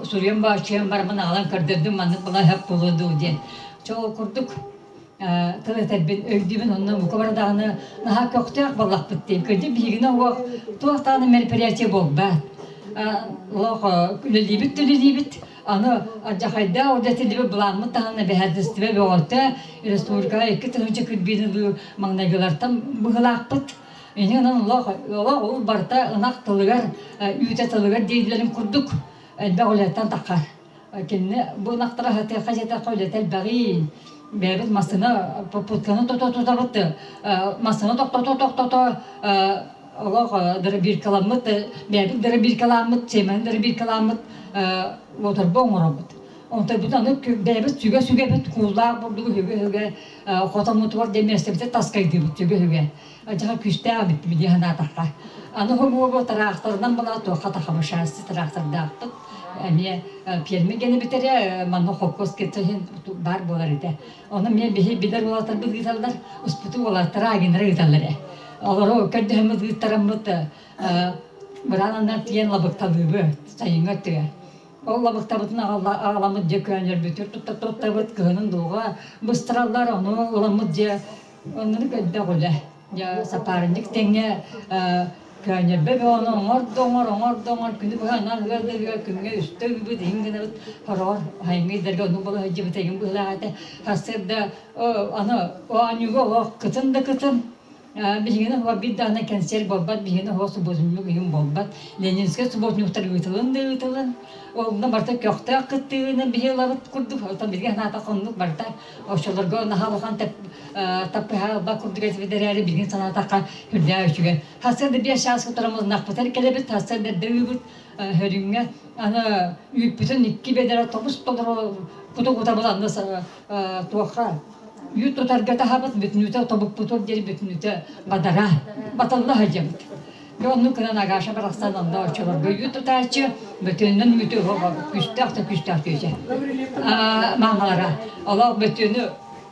суруйан бааччыйан бараммын аҕалан көрдөрдүм маннык була сөп буолуо дуу диэн. Чэ ол курдук тыл этэрбин өйдүүбүн онно бука бары даҕаны наһаа көхтөөх буоллахпыт диэн. Кырдьык биһигини уох туох даҕаны мероприятие буолбат. Олох үлэлиибит үлэлиибит Аны алдьархайдаах үлэтиллибит былааммыт таһынан эбэһээтэлистибэ бөҕөтө республикаҕа 2000 кирбиини ылыы маҥнайгылартан быһыылаахпыт. Инньэ гынан олох олох ол барыта ынах тылыгар, үүтэ тылыгар дииллэрин курдук элбэх үлэттэн таххар. Кинини бу ынахтара сатыахха дьиэтэххэ үлэтэ элбэҕиин. Бэйэбит массыына попутканы тото тутабыт, массыына тохтото-тохтото олох дробилкаламмыт, бэйэбит дробилкаламмыт, сиэмэни дробилкаламмыт уотарба оҥоробут. Онтон аны бэйэбит сүгэ-сүгэбит кууллаах бурдугу үгэ-үгэ хотоммутугар диэн миэстэбитин таскайдыыбыт сүгэ-сүгэ. Дьаха күүстээх эбиппит дии санаатахха. Аны хомуогу тыраахтарынан була туохха тахабышаасты тыраахтардаахпыт. Эмиэ пиэрмэ гене бүтэрэ манна холкуос кетсэһин баар буолар этэ. Ону эмиэ биһи билэр уолаттарбыт ыыталлар, успуту уолаттара агиннара ыыталлар ээ. Олору көрдөһөммүт ыыттараммыт быраананнар тиийэн лабыкталыыбыт сайыҥҥы өттүгэр. Ол лабыктабытын аҕаламмыт дьэ көөнньөрбүтүр туттабыт кыһынын дулҕа быстараллар, ону ыламмыт дьэ оннук элбэх үлэ. Дьэ сапаарынньык тэҥҥэ көөнньөрбө бөҕөнү оҥор да оҥор, оҥор да оҥор, күнү быһа анал ыал да ыал, күҥҥэ үстэ ыыбыт, иһин гынабыт, хороҕор айыҥҥы ыйдарга оннук буола сылдьыбыт эҥин быһыылаах этэ. Сарсыарда аны оонньууга олох кытын да кытын Биһигини оһо биир даҕаны кэнсиэр буолбат, биһигини оһо субуотунньук иһин буолбат. Ленинскэй субуотунньуктар ыытылын да ыытылын. Онно барыта көхтөөх кыттыыны биһи ылабыт курдук. Оттон биһиги санаатахха оннук барыта оччолорго наһаа улахан таппыһаалба курдук этибит эрээри билигин санаатахха үрдээх үчүгэй. Сарсыарда 5 чааска тураммытынахпытар кэлэбит, сарсыарда эрдэ ыыбыт хөрүҥҥэ аны үүппүтүн икки бэдэрэ тобус толору кута-кутабыт анны туохха Үүт тутарга таһабыт бүтүнүүтэ тобукпутур диэри бүтүнүүтэ бадара баталла сылдьабыт. Дьэ оннук гынан Агаша барахсан онно оччолорго үүт тутааччы бөтүөнүнэн үүтү күүстээх да күүстээх күүсэ. Маамалара олох бөтүөнү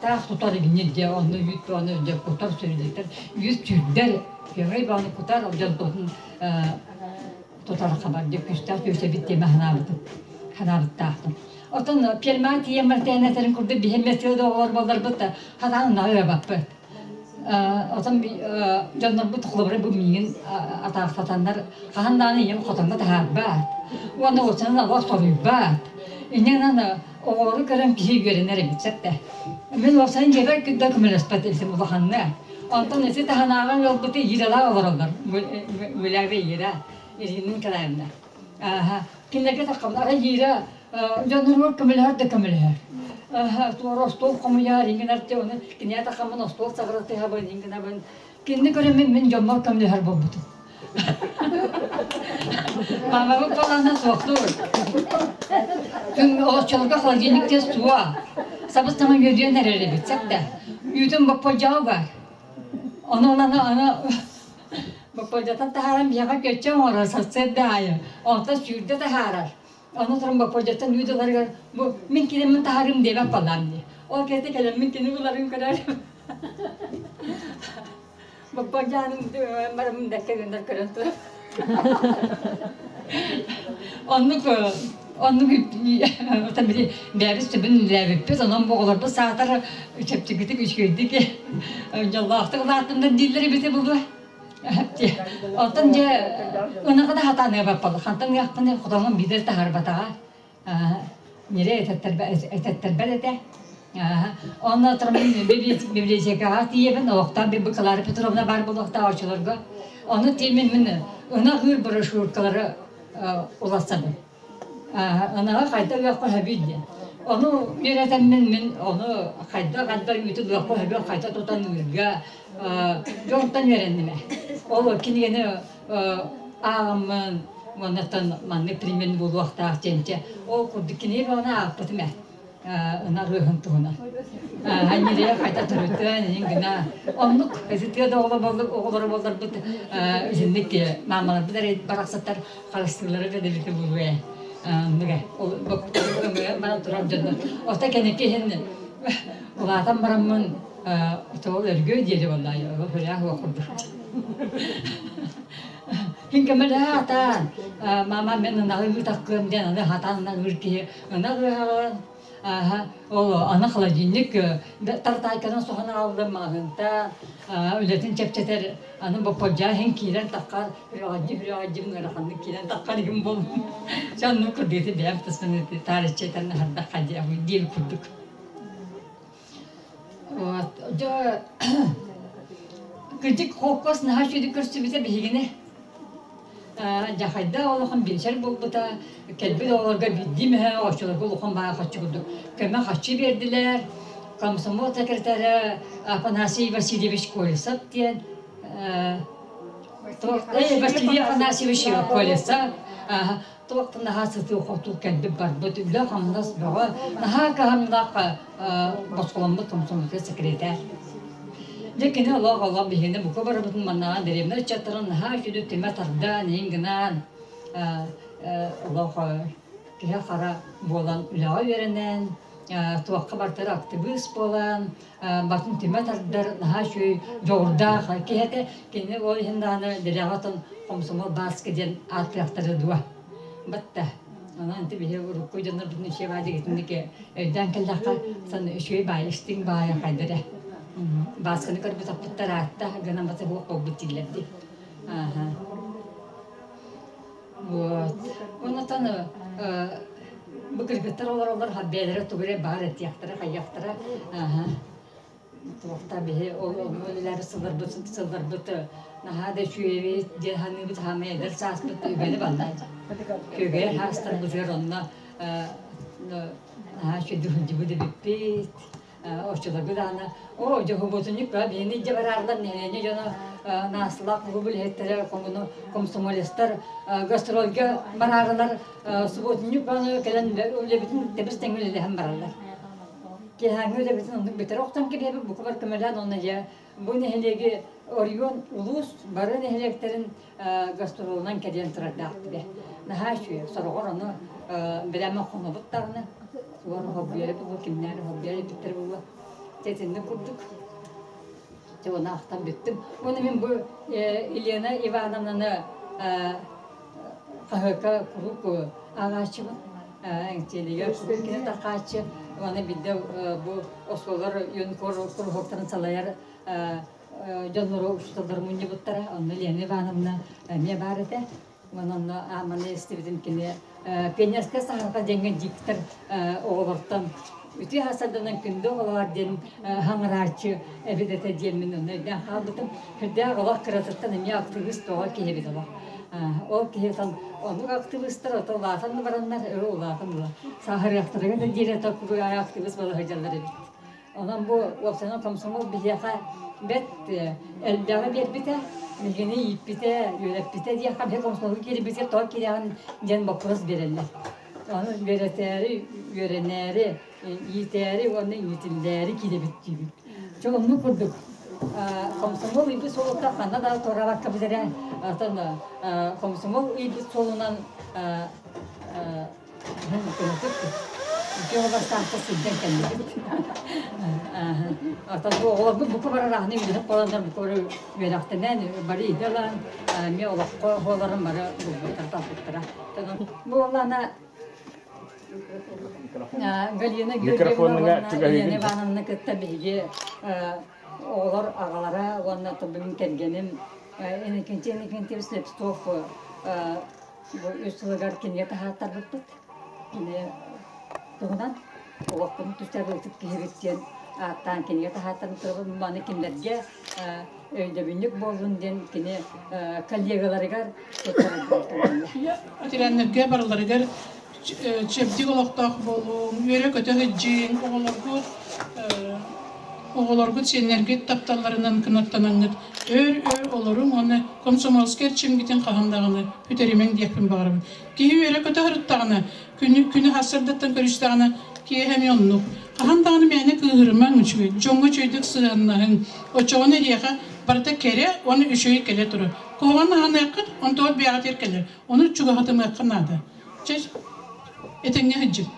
таах тутар игиннир дьэ онно үүт бөҕөнү дьэ кутар сүрүллэр үүт сүүрдэр кыамай бөҕөнү кутар ол дьон тутун тутар хабар дьэ күүстээх күүсэбит диэмэ санаабытым санаабыттаахтым. Оттон пиэрмэҕэ тиийэн баран этэрин курдук биһи эмиэ тыа да оҕолор буолларбыт да хатаан ынаҕы ыабаппыт. Оттон дьоннорбут холобура бу миигин атаахтатаннар хаһан даҕаны ийэм хотоҥҥо таһаарбат уонна уопсайынан олох соруйбат. Инньэ гынан оҕолору көрөн киһи үөрэнэр эбит сөп да. Мин уопсайынан дьиэбэр да көмөлөспөт этим улаханнык. Онтон ити таһынааҕы ыалбыты Иралаах олороллор. Мулябе Ира, Ирина Николаевна. Кинилэргэ таххабын арай Ира дьонноругар көмөлөһөр да көмөлөһөр. Туора остуол хомуйар, иҥинэр те ону киниэхэ таххаммын остуол саҕыратыһабын, иҥинэбин. Кинини көрөммүн мин дьоммор көмөлөһөр буолбутум. Мамабыт балаана суохтуур. Күн оччолорго холодильник тиэс суо. Сабыс-саҥа үөдүйэн эрэр эбит, сөп да. Үүтүн боппойдьоҕо бар. Ону ылан аны боппойдьотон таһааран биһиэхэ көччө оҥорор сарсыарда аайы. Онтон сүүрдэ таһаарар. Аны туран боппойдьоттон үүт ыларыгар бу мин килэммин таһаарыым диэбэт балаам дии. Ол кэлтэ кэлэммин кини ыларын көрөр. Боппойдьааным барамын бэккэ гыннар көрөн турар. Оннук оннук отон били бэйэбит сөбүн үлэлээбиппит, онон бу оҕолорбут саатар чэпчэкитик, үчүгэйдик дьоллоохтук улааттыннар дииллэр эбитэ буолуо. Оттон дьэ ынаҕы да хатаан ыабаппал, хантан ыахпыный хотоҥҥун биирдэ таһаарбатаҕа. Ньирэй этэттэрбэт этэ. Онно туран библиотекаҕа тиийэбин, олохтоох Клара Петровна баар буолуохтаах оччолорго. Ону тииймин мин ынах ыыр брошюркалары уларсабын. Ынаҕы хайдах ыахха сөбүй диэн. Ону үөрэтэммин мин ону хайдах хайдах үүтү ыахха сөбүй, хайдах тутан ыырга дьонтон үөрэнним ээ. Ол кинигэни ааҕаммын уоннаттан маннык примерно буолуохтаах диэн ол курдук кинигэ бөҕөнү аахпытым ээ ынах ыаһын туһунан. Анньырыйа хайда төрөтөн иһин гына оннук тыа да оҕолоро буолларбыт итинник маамаларбыт эрэ барахсаттар харыстыыллара да эбитэ буолуо ээ. Оннук ээ. Ол баран турар дьоннор. Ото кэнники иһин улаатан бараммын ол өргүө диэри буоллаа хүрээх уох курдук. Хин көмөлөһө хатаан мама мен ынаҕы ыытахкыам диэн аны хатаан ынах ыыр киһи ынах ыаһаҕын ол аны холодильник тартаайканан соһон аҕаллым маҕаһыынтан үлэтин чэпчэтэр аны бопподьаа иһин киирэн таххар үрөҕэдьи үрөҕэдьим ыараханнык киирэн таххар игин буоллум чэ оннук курдук бэйэм тыспын таарычча этэн аһардахха диэбит курдук. Вот дьэ кырдьык холкуос наһаа үчүгэйдик көрсүбүтэ биһигини. Дьахайда улахан биэчэр буолбута, кэлбит оҕолорго биирдии мөһө, оччолорго улахан баҕа харчы курдук көмө харчы биэрдилэр. Комсомол секретаря Афанасий Васильевич Колесов диэн Василий Афанасьевич Колесов туох да наһаа сытыы-хотуу кэлбит барбыт үлэ-хамнас бөҕө наһаа кыһамньылаах босхоломмут комсомольскай секретарь. Дьэ кини олох олох биһигини бука барыбытын маннаҕа дэриэбинэ ыччаттарын наһаа үчүгэй түмэ тардан, иһин гынан олох киһи хара буолан үлэҕэ үөрэнэн, туохха бартар актыбыыс буолан, батын түмэ тардар наһаа үчүгэй дьоҕурдаах киһи этэ. Кини ол иһин даҕаны дэлэҕэ отон хомсомол Бааска диэн ааттыахтара дуо. Батта. Онон инти биһи урукку дьоннорбутун үчүгэй баай дигитинник өйдөөн кэллэххэ, сан үчүгэй баай истиҥ баайа хайда эрэ. Баасканы көрбүт аппыттар аатта гынан бата буох буолбут дииллэр дии. Ааха. Вот. Оннотон бу кыргыттар олороллор бэйэлэрэ тугу эрэ баар этиэхтэрэ, хайыахтара. Ааха. Туохта биһи ол үлэлээбит сылларбыт сылларбыт наһаа да үчүгэйбит диэн саныыбыт хаамай эдэр сааспыт үгэни баллаа. Күөгэйэр хаастарбытыгар онно наһаа үчүгэйдик сылдьыбыт эбиппит. Оччолорго даҕаны оо дьоһубутунньук ба биһини илдьэ бараарлар нэһилиэнньэ дьоно нааслаах клубу үлэһиттэрэ комсомолецтар гастрольга бараарылар субуотунньук бааны кэлэн үлэбитин тэбис тэҥҥэ үлэлэһэн бараллар. Киэһээҥҥи үлэбитин оннук бүтэрэ охтон кэбиһэбит бука бар көмөлөөн уонна дьэ бу нэһилиэги оройуон улуус бары нэһилиэктэрин гастролунан кэлиэн турардаахтыга. Наһаа үчүгэй. Сороҕор ону бэлэм хонобут даҕаны уон хоббуйары буолуо, кимнээх хоббуйар эбиттэр буолуо. Дьэ итинник курдук. Дьэ уонна ахтан бүттүм. Уонна мин бу Елена Ивановнаны хаһыакка куруук ааҕааччыбын. Эҥсиэлигэр кини тархааччы. Уонна биирдэ бу оскуолалар юнкор куруһуоктарын салайар дьоннору учууталлар мунньубуттара. Онно Лена Ивановна эмиэ баар этэ. Онон онно ааманы истибитим кини пионерскай саһарҕа диэҥҥэ диктор оҕолортон үтүө хасарданан күндү оҕолоор диэн хаҥырааччы эбит этэ диэммин онно өйдөөн хаалбытым. Сүрдээх олох кыратыттан эмиэ актыбыыс тоҕо киһи эбит олох. Ол киһи оннук актыбыыстар ото улаатан да бараннар өр улаатан ыла сааһырыахтарыгар да диэри ото актыбыыс буола сылдьаллар эбит. Онон бу уопсайынан комсомол биһиэхэ бэрт элбэҕи биэрбитэ. Билгини ииппитэ, үөрэппитэ диэххэ биһи комсомолга киирбитигэр тоҕо киирэҕин диэн боппуруос биэрэллэр. Ону үөрэтээри, үөрэнээри, иитээри уонна иитиллээри киирэбит диибит. Чэ оннук курдук комсомол ыйбыт суолуттан ханна да туораабакка бүтэрэ оттон комсомол ыйбыт суолунан Үтүө бастаахта сылдьан кэллибит. Оттон бу оҕолорбут бука барар аһаны үөрэх буоланнар бука бары үөрэхтэнэн, бары идэ ылан, эмиэ олоххо оҕолорун бары булбуттара, талбыттара. Бу уоллаана Галина Георгиевна уонна Елена Ивановна кытта биһиги оҕолор аҕалара уонна бүгүн кэргэним Иннокентий Иннокентьевич Слепцов Бу үс сылыгар кинигэ таһааттарбыппыт. Кини туһунан олохпун түстэбилтит киһибит диэн ааттаан кинигэ таһааттарбыт. Маны кинилэргэ өйдөбүнньүк буоллун диэн кини коллегаларыгар Ветераннарга барыларыгар чэбдик олохтоох буолуҥ, үөрэ-көтө сылдьыҥ, оҕолоргут оҕолоргут сиэннэргит тапталларынан кынаттанаҥҥыт өр-өр олоруҥ уонна комсомольскай эрчимгитин хаһан даҕаны сүтэримэҥ диэхпин баҕарабын. Киһи үөрэ-көтө сырыттаҕына, күнү, күнү сарсыардаттан көрүстэҕинэ, киэһэ эмиэ оннук. Хаһан даҕаны мээнэ кыыһырымаҥ үчүгэй, дьоҥҥо үчүгэйдик сыһыаннаһыҥ. Оччоҕуна эһиэхэ барыта кэрэ уонна үчүгэй кэлэ турар. Куһаҕан аһыныаххыт, онтугар бэйэҕитигэр кэлэр. Ону чугаһатымыахха наада. Чэ, этэҥҥэ сылдьыҥ.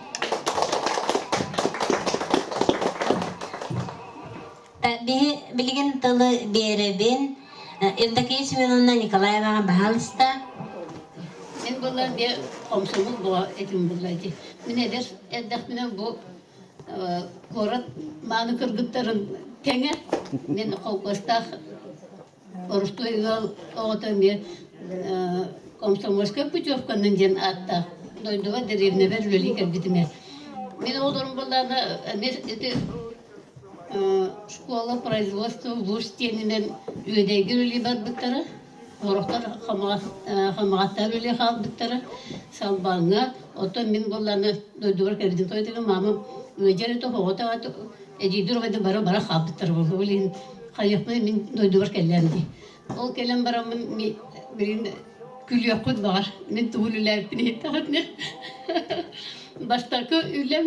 Биһи билигин тылы биэрэбин. Евдокия Семеновна Николаеваҕа баһаалыста. Мин буоллар биэ комсомол буо этим булла ити. Мин эдэр эрдэхпинэ бу куорат мааны кыргыттарын тэҥэ мин холкуостаах Орустуой ыал оҕото эмиэ комсомольскай путевканан диэн ааттаах дойдуга дэриэбинэбэр үлэлии кэлбитим ээ. Мин оҕолорум буоллаҕына эмиэ ити школа производства вуз диэнинэн Үөдэйгэ үлэлии барбыттара. Сорохтор Хамаҕаттар үлэлии хаалбыттара. Салбаҥҥа, оттон мин буоллаҕына дойдубар кэлбитим тойдуга маамам ыалдьар этэ, оҕото эдьиийдэр оҕото бары бара хаалбыттара буолуо. Ол иһин хайыахпыный мин дойдубар кэллэм дии. Ол кэлэн бараммын билигин күлүөххүт баҕар мин тугу үлэлээбиппин иһиттэххитинэ. Бастакы үлэм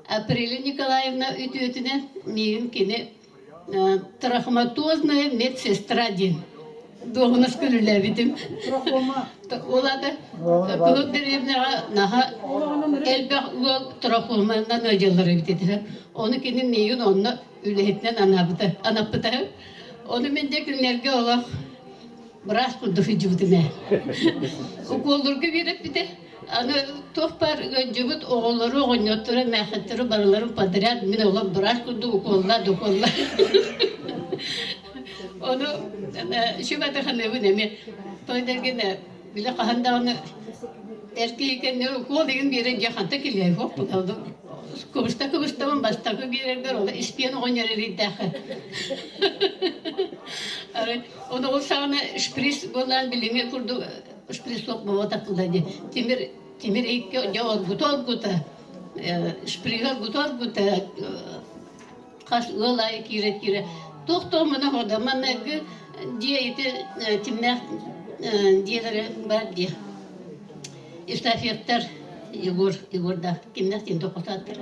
Апреля Николаевна үтүөтүнэн миигин кини трахоматозная медсестра диэн дуоһунаска үлэлээбитим. Ол аата кыһыл дэриэбинэҕэ наһаа элбэх ыал трахоманан ыалдьаллар эбит этэ. Ону кини миигин онно үлэһитинэн анаабыта, анаппыта. Ону мин дьэ күннэргэ олох быраас курдук сылдьыбытым ээ. Укуоллурга биэрэппитэ. Аны туох баар ыалдьыбыт оҕолору, оҕонньоттору, эмээхситтэри барыларын подряд мин олох быраас курдук укуоллаа да укуоллаа. Ону сүбэтэ эмиэ. Той дэргин били хаһан даҕаны эр киһи кэннэ укуол игин биэрэн дьэ ханта килиэ хоп кыбыста кыбыстабын бастакы биэрэрбэр ол испиэн оҕонньор эрийдэххэ. Арай ону ол саҕана шприц буолан билиҥҥи курдук шприц суох буолбатах дии. Тимир тимир икки дьэ оргута оргута шприга оргута оргута хас ыал аайы киирэ-киирэ туох да омуна хода манныгы дьиэ ити тимнээх дьиэлэрэ бар дии Евстафьевтар Егор Егордаах кимнээх диэн тохотааттар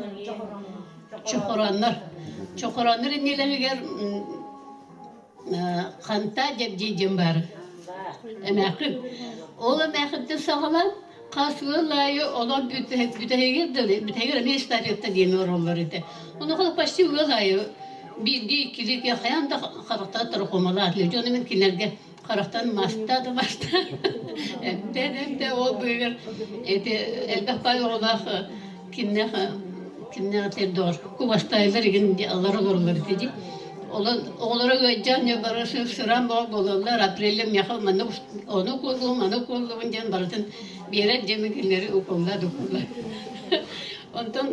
Чохорооннор Чохорооннор иннилэригэр Ханта Дьэбдьиэй диэн баар эмээххин ол эмээххиттэн саҕалаан хас ыал аайы олор бүтэһигэр дылы бүтэһигэр эмиэ эстафета диэн оҥороллор этэ онуоха почти ыал аайы биирдии иккилии хайаан да харахтара трахомалаах дьону мин кинилэргэ харахтан маста да маста эмтэ да эмтэ ол быыһыгар эти элбэх баай оҕолоох кимнээх кимнээх этэр кубастаайлар игин аллар олороллор ити дии Олон оҕолоро ыалдьан бары сыраан бөҕө буолаллар апреле миэхэ манна ону укуоллуом маны укуоллуом диэн барытын биэрэр диэн кинилэри укуоллаа да укуоллаа онтон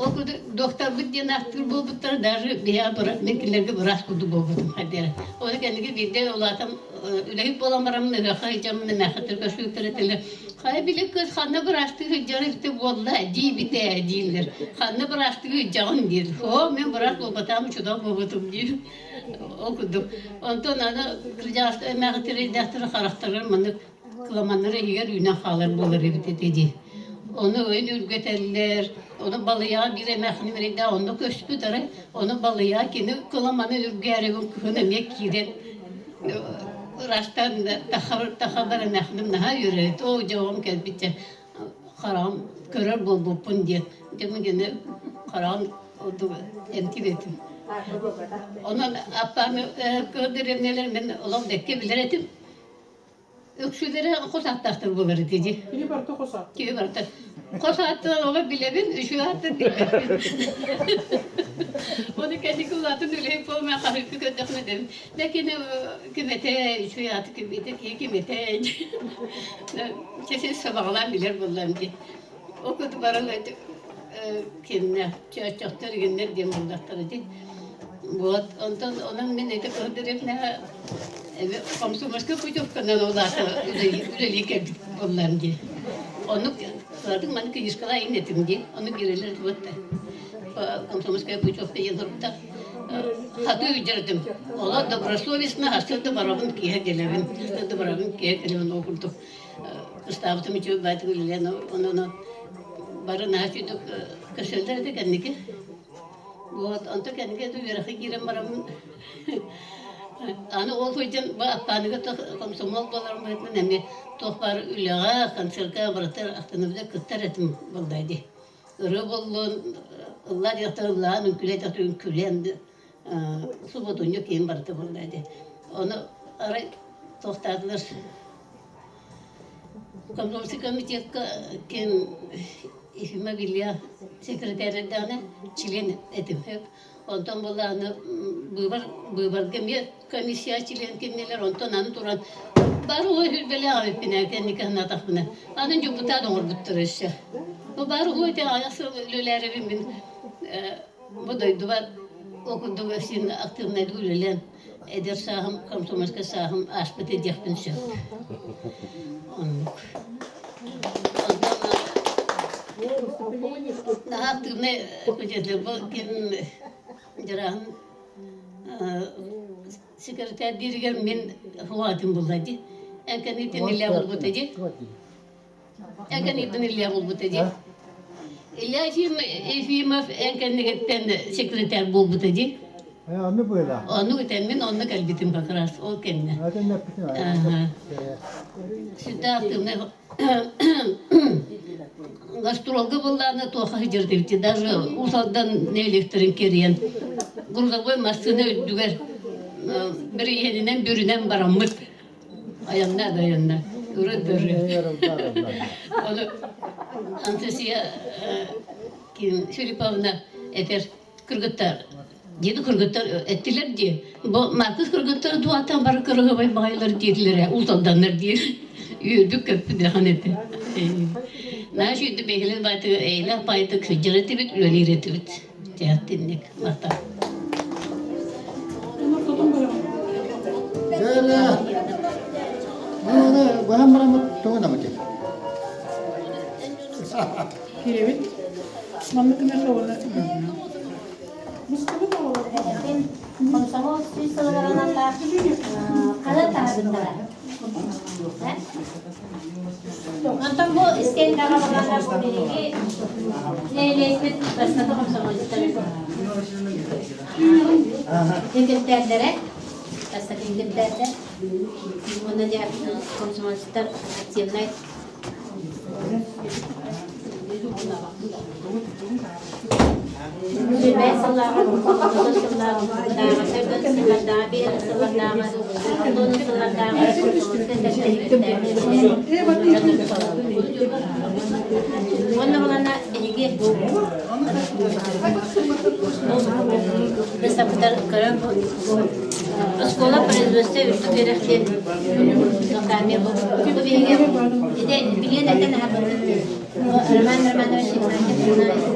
ол курдук докторбыт диэн ааттыыр буолбуттара даже биһиэхэ мин кинилэргэ быраас курдук буолбутум хайдара ол кэнники биирдэ улаатан үлэһит буолан бараммын ыһыахха сылдьаммын эмээххиттэр көрсүбүттэр этилэр хайа били кыыс ханна быраастыы сылдьар эбитэ буолла диибитэ дииллэр ханна быраастыы сылдьаҕын диир оо мин быраас буолбатаҕым учуутал буолбутум диир. Ол курдук. Онтон аны кырдьаҕастар эмээхтэрийдэхтэрэ харахтарыгар маннык кыламаннара иһигэр үүнэн хаалар буолар эбит этэ дии. Ону өйүн үргэтэллэр, ону балыйаҕа биир эмээхсиним эрэйдээх онно көспүт арай, ону балыйаҕа кини кыламанын үргээригин кыһын эмиэ киирэн ыраастаан тахабар эмээхсиним наһаа үөрэр этэ, оо дьэ оҕом кэлбит дьэ хараҕым көрөр буолбуппун диэн. Дьэ мин кини хараҕын ордук эмтиир этим. Онон аппааны көрдөрүмнэлэр мин олох бэккэ билэр этим. Үксүлэрэ хос ааттаахтар буолар ити дии. Киһи барыта хос ааттаах. Киһи барыта. Хос ааттан оҕо билэбин, үчүгэй ааттан билбэппин. Оны кэнники улаатын үлэһит буолма хаһыыкка көрдөхүнэ дэбин. Да кини ким этэ, үчүгэй ааты ким этэ, киһи ким этэ. Чэсин сабаҕалаан билэр буоллам дии. Ол курдук баран киннэ чөөччөхтөр игиннэр диэн буоллахтара дии. Вот, онтон онон мин ити кыһыл комсомольскай путевканан улаата үлэлии кэлбит буоллам дии. Оннук кыратык маны книжкалаа иҥнэтим дии. Ону биэрэлэр вот комсомольская путевка диэн суруктар. Хатыы үддэрдим. Олор добросовестно хастыы да барабын киэһэ кэлэбин. Хастыы да барабын киэһэ кэлэбин ол курдук кыстаабытым үчүгэй баайтык үлэлээн онон бары наһаа үчүгдүк көрсөллөр этэ кэнники. Вот, онто кэнники үөрэххэ киирэн бараммын аны ол сылдьан бу Аппааныга комсомол буоларым быһыытынан эмиэ туох баар үлэҕэ, концерка барытыгар ахтанабыта кыттар этим буоллаа дии. Ырыа буоллун, ыллаа диэхтэр ыллаан, үҥкүүлээ диэхтэр үҥкүүлээн субуотунньук киһим барыта буоллаа дии. Ону арай туохтаатылар Комсомольский комитетка ким Ефима Илья секретарь член этим. Онтон буоллаҕына быыбар быыбарга эмиэ комиссия член кинилэр онтон аны туран бары ой хүрбэлээх эбиппин кэнники санаатахпына аны дьокутаат оҥорбуттар өссө. Бу бары ой аҕыйах сыл үлэлээрэбин мин бу дойдубар ол курдук син активнайдык үлэлээн эдэр сааһым комсомольскай сааһым ааспыта диэхпин сөп. Оннук. Наһаа активнай бу ким дьарааһын секретарь дииригэр мин хуатым булла ди. Эн кэнниттэн Илья булбута ди. Эн кэнниттэн Илья булбута ди. Илья Ефимов эн кэннигиттэн секретарь буолбута ди. Онну быыла. Онну итэн мин онно кэлбитим как раз ол кэннэ. Сүрдээх активный гастролга быллааны туоха сыдьырдыбыти даже Уус Алдан нэһилиэктэрин кэрийэн грузовой массыына үрдүгэр бирииһэнинэн бүрүнэн бараммыт Айанна да айанна. Ырыт да ырыт. Ону Анастасия Филипповна этэр кыргыттар диэти кыргыттар эттилэр дии. Бу Маркус кыргыттары туаттан бары кырыһыбай баҕайылар диэтилэр ээ, ууталданнар диир. Үөрдүк көппүт дахан этэ. Наш үйдү бэһилин баайтыгы эйлэх баайтык сылдьар этибит, үлэлиир этибит. Тиһаттинник мата. Дьэ, Аны быһан бараммыт тугун амыты. Киирэбит. Маннык гына оҕону. Комсомол сүүс сылларынан хара таһабыттара. Онтон бу истиэндэҕэ балаҕа бу биһиги нэһилиэкпит бастакы комсомолецтара Секретардара, бастакы секретардар уонна дьэ комсомолецтар активнай Сүүрбэс сыллааҕы, 30 сыллааҕы, сыллардааҕы, биир сыллардааҕы, 60 сыллардааҕы Уонна булана эһиги быыстапкытар көрөн оскуола производство үрдүк үөрэх диэн бу биһиги ити билиэн этэн аһарбыппыт Роман Романович Игнатьев.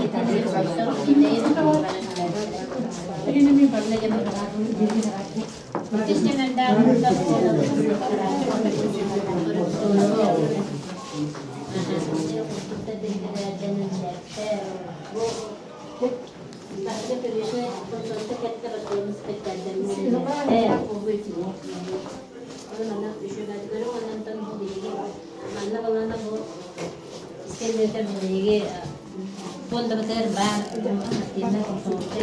кэртэ бастыгымыз Манна балаана бу искэллэрдэр биһиги фондабытыгар баар хартыына комсомолка.